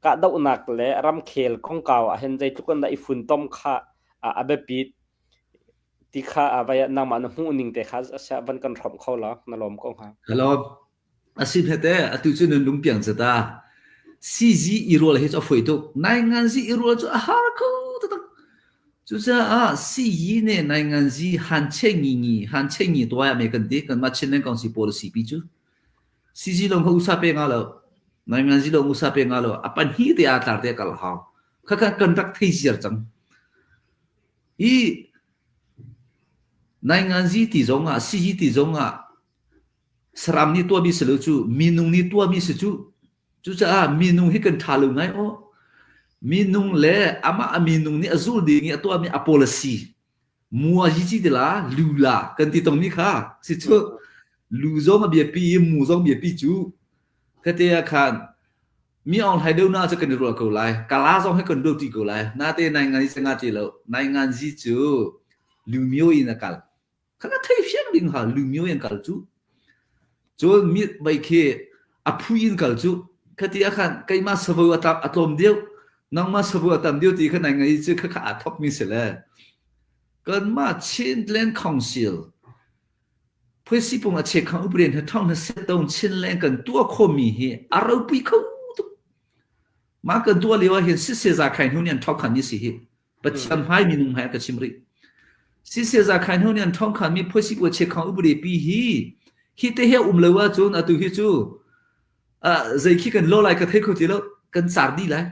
kahdohnak le ramkhel kongkau ah hin zeitluk in dah i funtom kha a biapit ti kha nangmah na hmuh ning te kha van kan hrawmh kho law na lawm ko hnga. Hello. Asi hmete atu cu nun lungpiang cata. CZ i rual hi cu a foi tuk. Nainganzi i rual cu a har kho taktak. Cucaah CZ ne nainganzi han che ngi ngi han che ngi tuai me kan ti kan ma Chinland Council policy pi cu. CZ lawng kha usa pe nga lo. Nainganzi lawng usa pe nga lo. A pan hi te a tlar te kal hau. Kha kha kan rak thei ziar cang. I nainganzi ti zong ah CZ ti zong ah saram nih tuahmi si lo cu minung nih tuahmi si cu. Cucaah minung hi kan ṭha lo ngai aw. Minung le amah a minung nih a zul ding i a tuahmi a policy Mua hi ci tila lu la kan ti tongmi kha si cu lu zong a biapi i mu zong biapi cu khate ah khan mi ong hlai deuh na cu kan i rual ko lai kala zong hi kan do ti ko lai nate nai ngan zi nga ti lo nai ngan zi cu lu mio in a kal kha ka thei fiang ding ha lu mio in kal cu Cun mit mei khi a phui in kal cu. Khati ah khan keimah savo a tam a tlawm deuh, nangmah savo a tam deuh ti kha nai ngai cu khakha aa thokmi si le. Kanmah Chinland Council phuisipung a chekhang upren he thong na set ton Chinland kan tuah khomi hi a ropui kho tuk. Mah kan tuah lio ah hin sise za khai hnu nih an thok khan ni si hi. Pathian hmai minung hmai ka chim rih. Siseh za khain ho nih an thong khan mi phuasi pua che khang upade pi hi hi te he um lo ahcun atu hi cu zei khi kan lo lai ka thei kho ti lo kan car di lai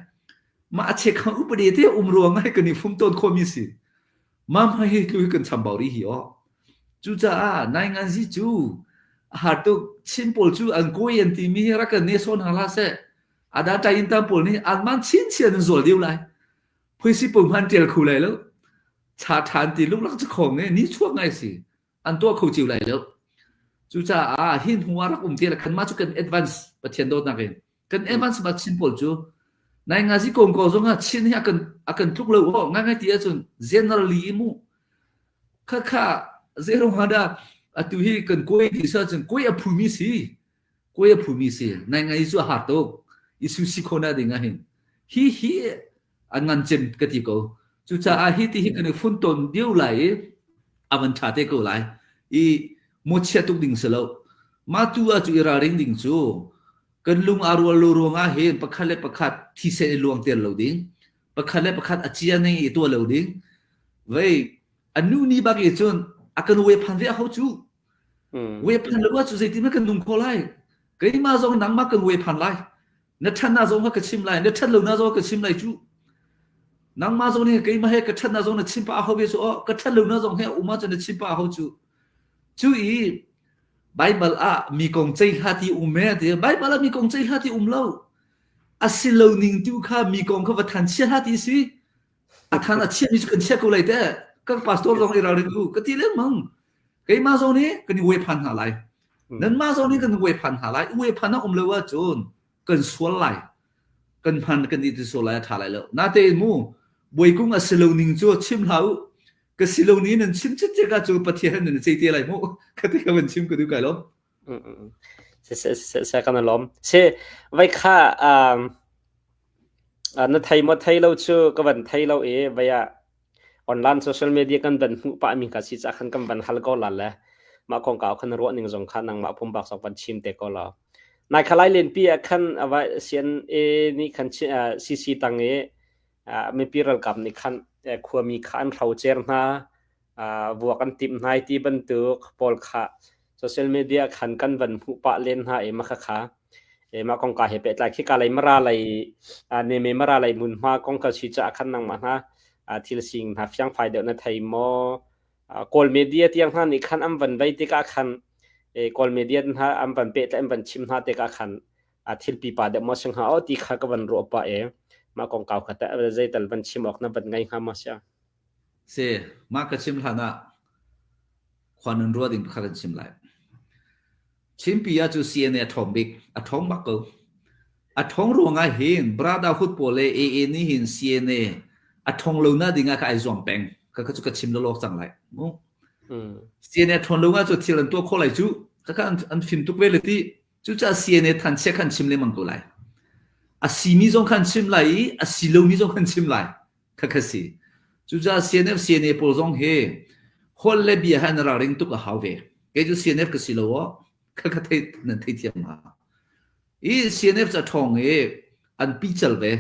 ma a che khang upade te um ruang ai kan i fum ton kho mi si ma ma hi tlu hi kan chambau ri hi o cucaah nai ngan zi cu har tuk chin pawl cu an koi an ti mi hi rak kan ne son hang la se ada tai in tam pawl nih an man chin chian an zual deu lai Phuisi pum han ṭial kho lai lo. Cha ṭhan ti luklak cu khawng e ni chuak ngai si. An tuah kho cio lai lo. Cucaah hi hnu ah rak um te le khan mah cu kan advance Pathian dawtnak in kan advance ma Chin pawl cu nai nga zi kong ko zong ah Chin hi a kan a kan tluk lo aw ngai ngai ti ahcun generally mu kha kha zero hada atu hi kan koi ti sa cun koi a phumi si. Kuai a phumi si. Nai ngai cu a har tuk. Isu si kho na ding ah hin. Hi hi an ngan cem ka ti ko. Cucaah hi ti hi kan i fun ton dio lai i a van ṭha te ko lai. I mawchia tuk ding si lo. Mah tu ah cu i ralring ding cu kan lung aa rual lo ruangah hin pakhat le pakhat thisen i luang ter lo ding. Pakhat le pakhat a cia ning i tuah lo ding. Vei a nu ni bak i cun a kan we phan ve a ho cu. We phan lo ah cu zeitin kan nung kho lai. Keimah zong nangmah kan we phan lai. Na ṭhatnak zong kha ka chim lai, na ṭhat lonak zong ka chim lai cu. Nangmah zong nih keimah he ka ṭhatnak zong na chim pah hau ve cu aw, ka ṭhat lonak zong he a um ahcun na chim pah hau cu. Cu i Baibal ah mi kong ceih hlah ti um e ti Baibal ah mi kong ceih hlah ti um lo. A si lo ning tu kha mi kong kha va than chia hlah ti si. A than a chiami cu kan chia ko lai te. Kan pastor zong i ralring u ka ti lengmang. Keimah zong nih kan i uai phan hna lai. Nanmah zong nih kan uai phan hna lai. Uai phan a um lo ahcun kan sual lai. Kan hman kan i ti sual lai a ṭha lai lo. Natein mu buaikung a si lo ning cu chim hlah u. Ka si lo ni nan chim cicek ahcun Pathian nan cei te lai mu. Ka ti ka van chim ka duh kai lo. Se se se se kan lom. Se vai kha um na thei mo thei lo chu ka van thei lo e vai ah Online social media kan van hmuh pahmi kha si caah khan kan van hal ko la le mah kongkau khan ruah ning zong kha nangmah pumpak zong van chim te ko law. Nai khalai lenpi ah khan ava CNA nih khan CC tang i mipi ralkap nih khan khuami kha an hrocer hna vuak an timh hna ti bantuk pawl kha social media khan kan van hmuh pah len hna i mah khakha mah kongka he pehtlai khi ka lei mara lei neme mara lei hmunhma kong ka si caah khan nangmah hna thil sing hna fiangfai deuh na thei maw kawl media tiang hna nih khan an van vei tikah khan kawl media hna an van pehtlai an van chim hna tikah khan thil pipa deuh maw sing hnga o ti kha ka van ruah pah e mah kongkau kha teh zeital van chim awk na van ngei hnga maw sia Si, mah ka chim hlan ah khua nun rua ding pakhat an chim lai. Chinpi ah cu CNA a ṭhawng bik, a ṭhawng bak ko. A ṭhawng ruangah hin Brotherhood pawl le AA nih hin CNA a ṭhawng lo na ding ah kha ai zuam peng. Kha kha cu ka chim lawlaw cang lai. Mu. CNA ṭhawn lo ah cu thil an tuah khawh lai cu. Kha kha an, an fim tuk ve le ti. Cucaah CNA thanchia khan chim lengmang ko lai. A simi zong khan chim lai i a si lomi zong khan chim lai. Khakha si. Cucaah CNF CNA pawl zong hi holh le bia he an ralring tuk a hau ve. Kei cu CNF ka si lo aw. Khakha thei nan theithiam hnga. I CNF ca ṭhawng i an pical ve.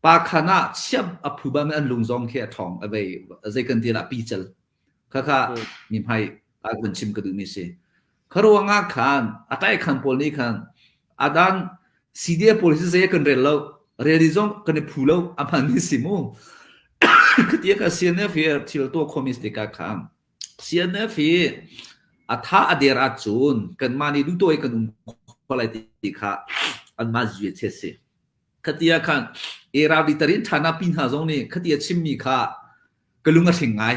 Pa khan ah chiap a phu bang an lung zong khi a ṭhawng a vei zei kan ti lah pical. Khakha mi hmai a kan chim ka duhmi si. Kha ruangah khan a ṭaikhan pawl nih khan adan CDF pawl hi zei kan rel lo rel i zong kan i phu lo a hmanmi si mu. Khatia ka CNF hi thil tuah khomi si tikah khan CNF hi a tha a der ahcun kanmah nih duhtawi kan um kho lai ti kha anmah zui a si. Khatia khan Eravi tarin ṭhana pi hna zong nih khatia chimmi kha ka lung a hring ngai.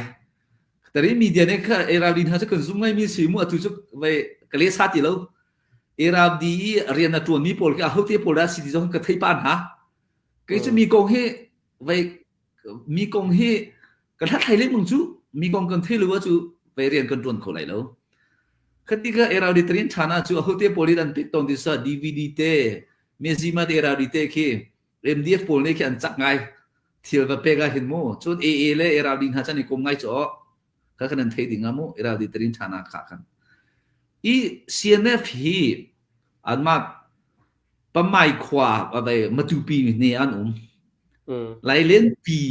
Tari media nih kha Erabdi hna cu kan zum ngaimi si mu atu cu vei ka le sa ti lo. Erabdi i rian a ṭuanmi pawl khi ahote pawl dah si ti zong ka thei pa hna. Kei cu mi kong hi vei mi kong hi ka hlathlai lengmang cu mi kong kan thei lo cu vei rian kan ṭuan kho lai lo. Khati ka Erabdi tarin ṭhana cu ahote pawl in an pek tawn ti sa DVD te Mezima te Erabdi te khi MDF pawl nih khi an cak ngai. Thil va pek ah hin mu cun AA le ARD hna chan i kom ngai cu kha kan an thei ding ah mu ARD tarin thana kha khan i CNF hi anmah pamai khua avei matupi ne an um lailen pi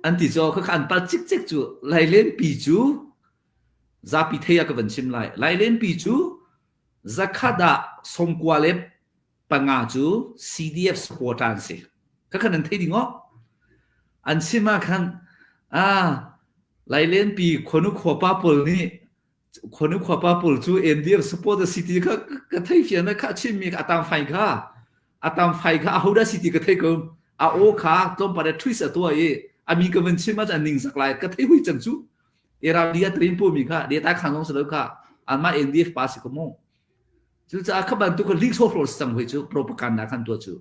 an ti cho kha an pal cik cik cu lailen pi cu zapi thei ah ka van chim lai lailen pi cu zakhat ah songkua le panga cu CDF supporter an si. Khakha nan thei ding aw. An sim ah khan ah Lailenpi khuanu khuapa pawl nih khuanu khuapa pawl cu NDF supporter si ti kha ka thei fian na kha chimmi kha atam fai kha atam fai kha ahodah si ti ka thei ko a aw kha tlawmpal a twist a tuah i ami ka van chim ah an ning zak lai ka thei hui cang cu Iraq dia train pu mi kha data khang zong salo kha anmah NDF pa si ko mu Cucaah kha bantuk kha lih hrawhrawl si cang hoi cu propaganda khan tuah cu.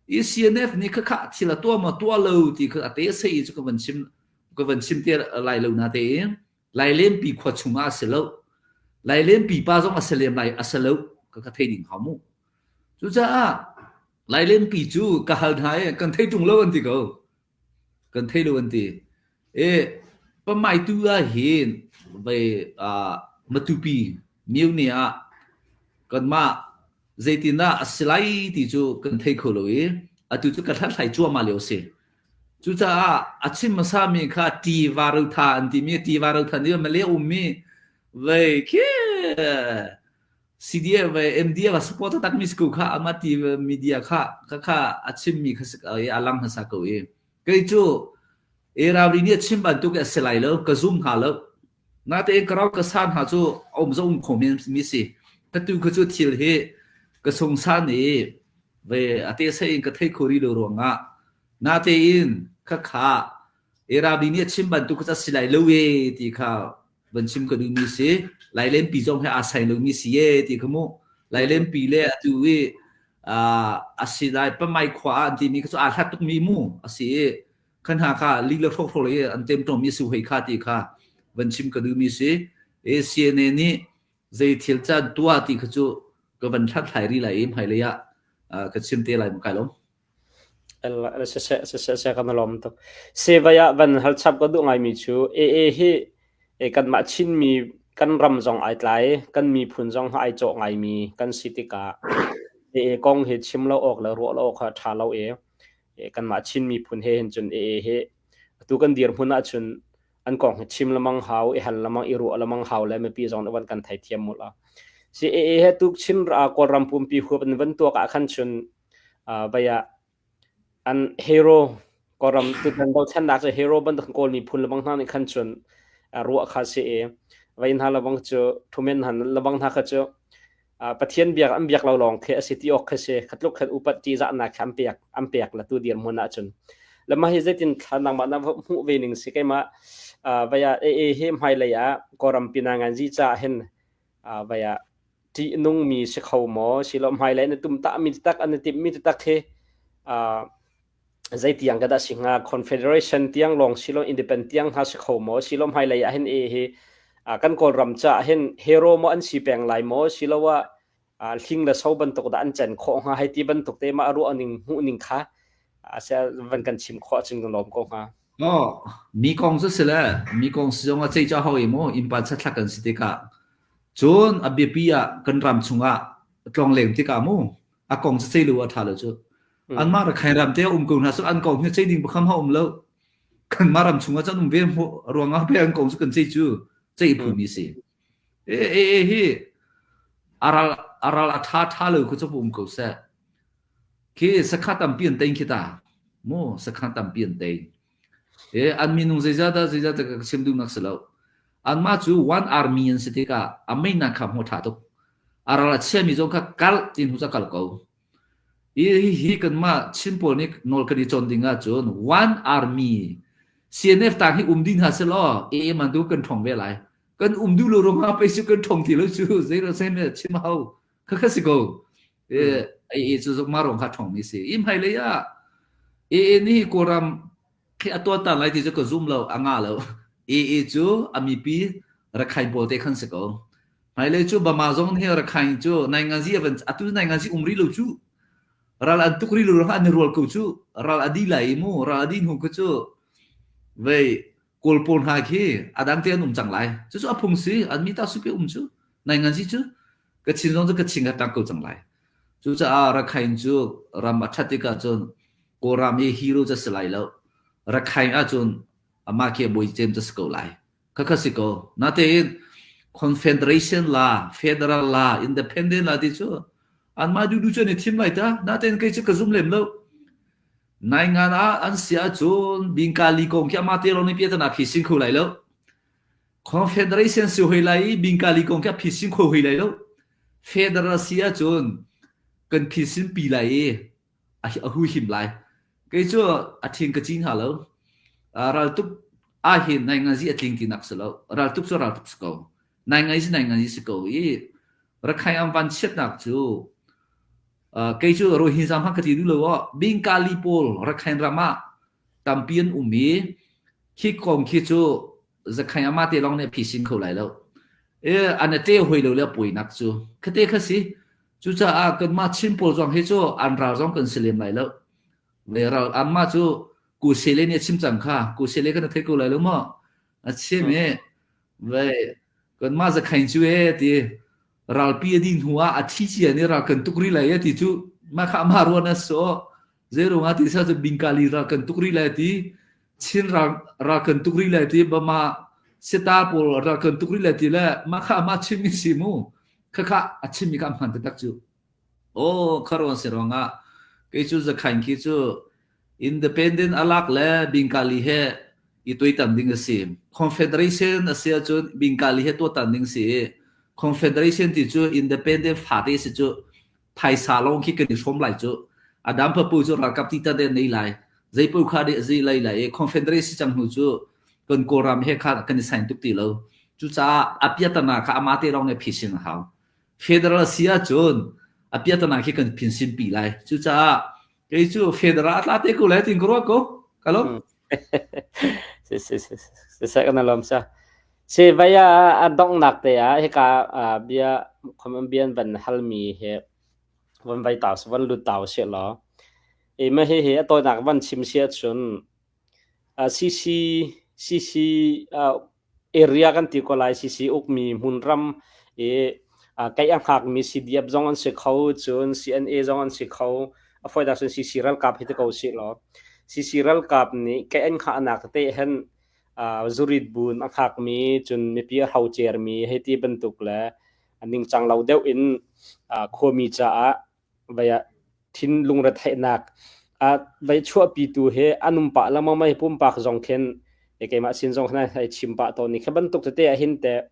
I CNF nih kha kha thil a tuah maw tuah lo ti kha a te sei cu ka van chim ka van chim te lai lo na te Lailenpi khua chungah a si lo. Lailenpi pa zong a si lem lai a si lo. Ka ka thei ding hau mu. Cucaah Lailenpi cu ka hal hna i kan thei ṭung lo an ti ko. Kan thei lo an ti. E pamaitu ah hin vei uh, Matupi Myone ah kanmah zeitindah a si lai ti cu kan thei kho lo i atu cu ka hlathlai cuahmah lio a si. Cucaah a chim hmasami kha tiva rotha an timi tiva rotha nih Malay ummi vei khi CDF ve MDF a support taktak mi si ko kha ama ti media kha kha kha a chimmi kha si i a lang hmasa ko i kei cu Eravri nih a chim bantuk a si lai lo ka zum hna lo natein ka rau ka san hna cu a um zo um kho men mi si ka tu kha cu thil hi ka sungsan i ve a te se in ka thei kho ri lo ruangah natein kha kha Erabi nih a chim bantuk kha si lai lo e ti kha van chim ka duhmi si Lailenpi zong he aa sai lomi si e ti kha mu Lailenpi le atu i a si lai pamai khua ah an timi kha cu aa hlat tukmi mu a si i khan ha kha li le hrawk hrawk i an temtawmi si hoi kha ti kha van chim ka duhmi si e CNA nih zei thil caan tuah ti kha cu ka van hlathlai ri lai i hmailei ah ka chim te lai mu kai lom Siseh kan i lawm tuk. Sivai ah van hal chap ka duh ngaimi cu AA hi kanmah Chinmi kan ram zong ai tlai, kan miphun zong ai cawh ngaimi kan si tikah AA kong hi chim lo awk le ruah lo awk kha a ṭha lo i kanmah Chin miphun he hin cun AA hi atu kan dirhmun ahcun an kong hi chim lemang hau, i hal lemang, i ruah lemang hau le mipi zong nih van kan theithiam mu la. Si AA he tuk Chin Kawlram pumpi huap in van tuak ah khan cun Vai ah an hero Kawlram tutan dothlennak cu hero bantuk Kawl miphun lebang hna nih khan cun ruah kha si i vai hna lebang cu thumen hna lebang hna kha cu Pathian biak an biak lo lawng khi a si ti awk khi si khatluk khan upat ṭihzahnak khi an pek an pek la tu dirhmun ahcun le mah hi zeitin thla nangmah na hmuh ve ning si keimah vai ah AA hi hmailei ah Kawlram pinanganzi caah hin vai ah ṭihnungmi si kho maw silo hmailei na tumtahmi taktak an i timhmi taktak hi zeitiang ka dah si hnga confederation tiang lawng silo independent tiang hna si kho maw silo hmailei ah hin e hi kan kawlram caah hin hero maw an si peng lai maw siloah hling le so bantuk dah an cen khawh hnga hei ti bantuk te mah ruah ning hmuh ning kha van kan chim khawh ahcun kan lawm ko hnga. Oh, mi kong cu si le mi kong si zong ah cei ca hau i mu innpa chathlak kan si tikah cun a biapi ah kan ram chungah tlongleng tikah mu a kong cu cei lo a ṭha lo cu anmah Rakhine ram te um ko hna seh an kong hi cei ding pakham ha um lo kanmah ram chungah cun um ve ruangah pe an kong cu kan cei cu cei phumi si e e e hi aral aral a ṭha ṭha lo khu cu um ko seh Khi sakha tampi an tein khi ta. Mu sakha tampi an tein. E an minung zeizah dah zeizah dah ka chim duhnak si lo. Anmah cu one army an si tikah a meinak kha hmu ṭha tuk. A ral a chiami zong kha kal tin hu ca kal ko. Hi hi kanmah Chin pawl nih nawl kan i cawn ding ahcun one army CNF tang hi um ding hna selaw AA man tu kan ṭhong ve lai. Kan um duh lo ruangah pei cu kan ṭhong ti lo cu zei lo sem chim hau. Khakha si ko. AA cu zuk ma rong kha ṭhong mi si. I hmailei ah AA nih Kawlram khi a tuahtan lai ti cu ka zum lo, a ngah lo. AA cu a mipi Rakhine pawl te khan si ko. Hmailei cu Bama zong nih Rakhine cu nainganzi a van atu nainganzi um rih lo cu. Ral an tuk rih lo ruangah an i rual ko cu. Ral a dih lai i mu, ral a dih hnu khu cu vei Kawl pawl hna khi a dang te an um cang lai. Cucu a phung si, an mi ta supe um cu. Nainganzi cu Kachin zong cu Kachin kha tang ko cang lai. Cucaah Rakhine cu ram a ṭhat tikah cun Kawlram i hero cu a si lai lo. Rakhine ahcun amah khi a bawi cem cu a si ko lai. Khakha si ko. Natein Confederation la, Federal la, Independent la ti cu anmah duhduh cu an i thim lai ta. Natein kei cu ka zum lem lo. Naingan ah an si ahcun Bingkali kong khi amah te lawng nih piahtana phisin kho lai lo. Confederation si hoi lai i Bingkali kong khi a phisin kho hoi lai lo. Federal si ahcun kan phisin pi lai i a hu him lai. Kei cu a thin ka cin hnga lo. Raltuk ahhin nainganzi a tling tinak si lo. Raltuk cu raltuk si ko. Nainganzi nainganzi si ko i Rakhine an van chiatnak cu kei cu Rohingya hmanh ka ti duh lo aw. Bingkali pawl Rakhine ram ah tampi an um i khi kong khi cu Zakhain amah te lawng nih a phisin kho lai lo. E an a ṭe hoi lo le a puainak cu. Khate kha si. Cucaah kanmah Chin pawl zong hi cu an ral zong kan si lem lai lo. Le ral anmah cu Kusele nih a chim cang kha. Kusele kan thei ko lai lo maw? A chim i vei kanmah zakhain cu e ti ralpi a dih hnu ah a thi cia nih ral kan tuk rih lai e ti cu mah kha amah ruan a so zeirung ah ti sa cu bingkali ral kan tuk rih lai ti Chin ral ral kan tuk rih lai ti Bama Sita pawl ral kan tuk rih lai ti le mah kha amah chimmi si mu khakha a chimmi kha a hman taktak cu aw kharuan si ruangah kei cu zakhain khi cu independent alak le bingkali he i tuaitam ding a si confederation a si ahcun bingkali he tuahtan ding si i confederation ti cu independent fate si cu phaisa lawng khi kan i hrawm lai cu adam papu cu ralkap ti ta den nei lai zeipo kha deh zi lai lai i confederation cang hnu cu kan kawlram he kha kan i sain tuk ti lo cucaah a piatana kha ama te lawng nih phisin a hau federal si ahcun a piatana khi kan phinsin pi lai cucaah kei cu federal a tla te ko lai tin ka ruah ko ka lo si si si si si kan lom sa si vaya a donghnak te ah hika bia khom bian van halmi he van vai tau van lut tau se law e ma he he a toinak van chim sia chun CC CC area kan ti ko lai CC ukmi hmunram i kei a hngakmi CDF zong an si kho cun CNA zong an si kho a fawinak cun CC ralkap hi ti ko sih law CC ralkap nih kei an hngahnak tete hin zurit bun a hngakmi cun mipi a hrocermi hei ti bantuk le ningcang lo deuh in khuami caah vai ah thinlung retheihnak a vai chuahpitu hi an um pah lengmang mai pumpak zong khin keimah sin zong khan ai chim pah tawn ni kha bantuk tete ah hin te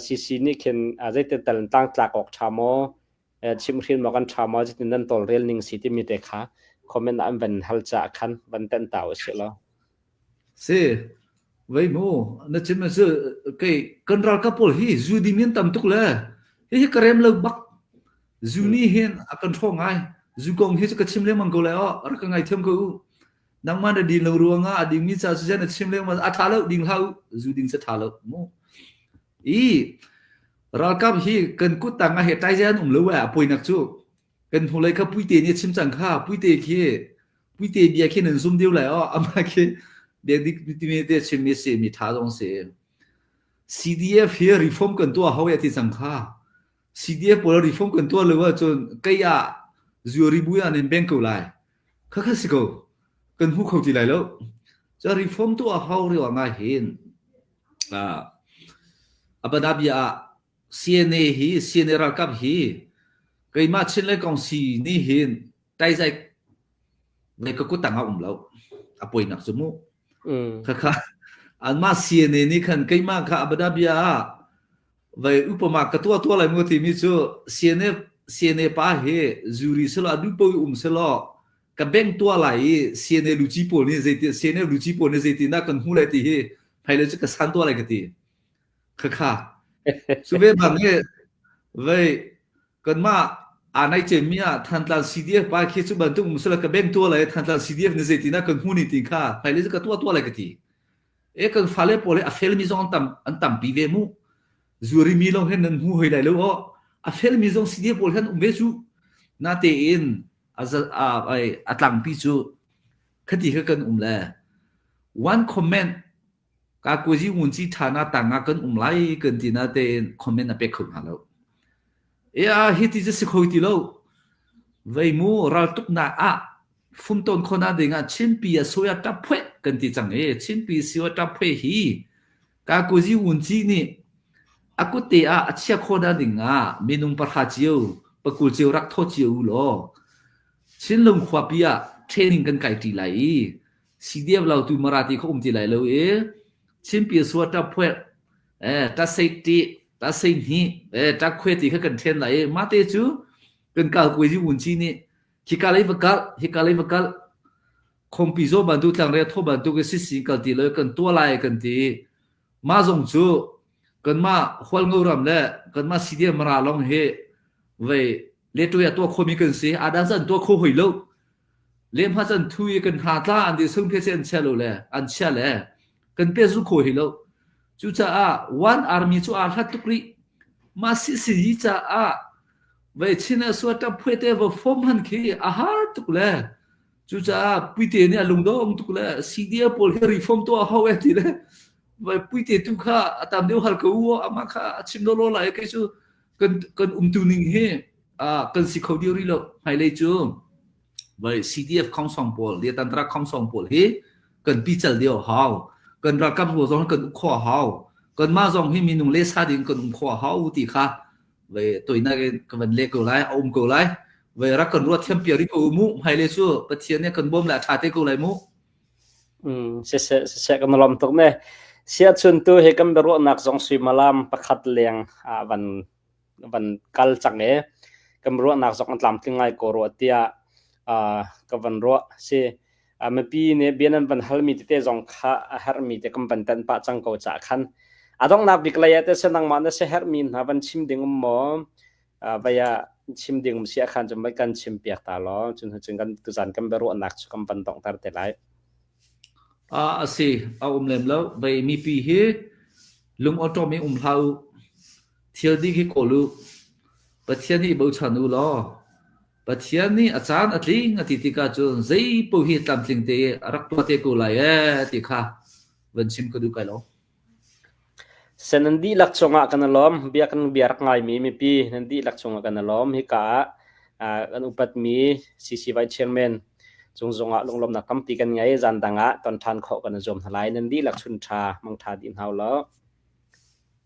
CC nih khin zeitin tal tang tlak awk tha maw chimhrin maw kan tha maw zeitin nan tawlrel ning si timi te kha comment ah an van hal ca khan van ten ta u si law Si vei mu na chim cu kei kan ralkap pawl hi zu ding in tam tuk le hihi ka rem lo bak zu nih hin a kan hrawh ngai zu kong hi cu ka chim lengmang ko lai aw rak ka ngaithiam ko u nangmah na din lo ruangah a dingmi ca cu na chim lengmang a tha lo ding hlah u zu ding cu tha lo mu i ralkap hi kan kut tang ah he tai an um lo a poinak cu kan hnulei kha puite nih a chim cang kha puite khi puite bia khi nan zum deuh lai aw amah khi bia dik timi te chimmi si mi tha zong si CDF hi reform kan tuah hau ya ti cang kha CDF pawl reform kan tuah lo ahcun kei ah zuari bu ah nan beng ko lai kha kha si ko kan hmu kho ti lai lo ca reform tuah hau riwa nga hin abada bia ah CNA hi CNA ralkap hi keimah Chin le Kongsi nih hin taizai ngai ka kut tang ah um lo a poinak cu mu khakha anmah CNA nih khan keimah kha abada bia ah vai upama ka tua tua lai mu timi cu CNA CNA pa hi zuri selo adu po um selo ka beng tua lai i CNA luci pawl nih zeiti CNA luci pawl nih zeiti na kan hmu lai ti hi hmailei cu ka san tua lai ka ti Khakha. Cu ve bang hi vei kanmah aa nai cemmi ah Thantlang CDF pa khi cu bantuk um sila ka beng tua lai Thantlang CDF ni zeitin ah kan hmu ni ti kha hmailei cu ka tua tua lai ka ti. E kan fale pawl hi a felmi zong an tam an tampi ve mu. Zuari mi lawng hin nan hmu hoi lai lo aw. A felmi zong CDF pawl hin um ve cu. Natein a a a tlangpi cu khati kha kan um le one comment Kakuzi ngunci ṭha tang ah kan um lai kan ti natein comment a pek kho hna lo. Ea hi ti cu si kho ti lo. Vei mu raltuknak ah fumtawn khona ding ah Chinpi a soya ṭap phueh kan ti cang i Chinpi siwa ṭap phueh hi Kakuzi ngunci nih a kutte ah a chia khona ding ah minung pahra cio pakul cio rak thaw cio u law Chinlung khuapi ah training kan kai ṭi lai i CDF lautu Mara ti kha um ti lai lo i Chinpi sua ṭap phueh eh ta sei ti ta sei hni eh ta khue ti kha kan ṭhen lai i mate cu kan kal kuai ji un chi nih hika lei va kal hika lei va kal khompi zo bantu tlang re tho bantu ke si si kal ti lo kan tua lai kan ti ma zong cu kanmah hualngo ram le kanmah CDF Mara long hi vei le tuya tua khomi kan si adan san tua kho hoi lo Lehhma can thu i kan hna tla an ti sung phe an chia lo le an chia le kan pe zu kho hi lo. Cucaah one army cu aa hlat tuk rih. Mah si si hi caah Vei chin ah sua ṭap phuai te va fom han khi a har tuk le cucaah puite nih a lungdong tuk le CDF pawl hi reform tuah hau e ti le vai puite tu kha a tam deuh hal ko u amah kha a chim lawlaw lai kei cu kan kan umtu ning hi kan si kho dih rih lo hmailei cu vai CDF khongsong pawl Liatantra khongsong pawl hi kan pical deuh hau kan ralkap rual zong kan uk kho hau kan mah zong hi minung le sa ding kan um kho hau ti kha vai toinak in ka van le ko lai a um ko lai vai rak kan ruat thiam piak rih ko mu hmailei cu Pathian nih kan bawm le a ṭha te ko lai mu. Siseh siseh kan lawm tuk ne. Siahcun tu hi kan biaruahnak zong suimilam pakhat leng ah van van kal cang i kan ruahnak zong an tlamtling ngai ko rua tiah ka van ruah si. Mipi nih bia nan van halmi tete zong kha a herhmi te kan van tenh pah cang ko caah khan a donghnak bik lei ah teh nangmah na siaherhmi hna van chim ding um maw? Vai ah chim ding um si ahkhan cun vai kan chim piak ta law cun cun kan tuzan kan biaruahnak cu kan van donghter te lai. A si, a um lem lo. Vei mipi hi lung awṭawm in um hlah u. Thil dik hi kawl u. Pathian hi i bochan u law Pathian nih a caan a tling a ti tikah cun zei paoh hi tlamtling te a rak tuah te ko lai ee ti kha van chim ka duh kai lo. Sen nan dihlak cungah kan i lawm. Bia kan bia rak ngaimi mipi nan dihlak cungah kan i lawm. Hika ah kan upatmi CC Vice Chairman cung zongah lunglawmhnak tampi kan ngei. Zan dang ah ton ṭhan khawh kan i zuam hna lai. Nan dihlak chun ṭha, mangṭha dih hna u law.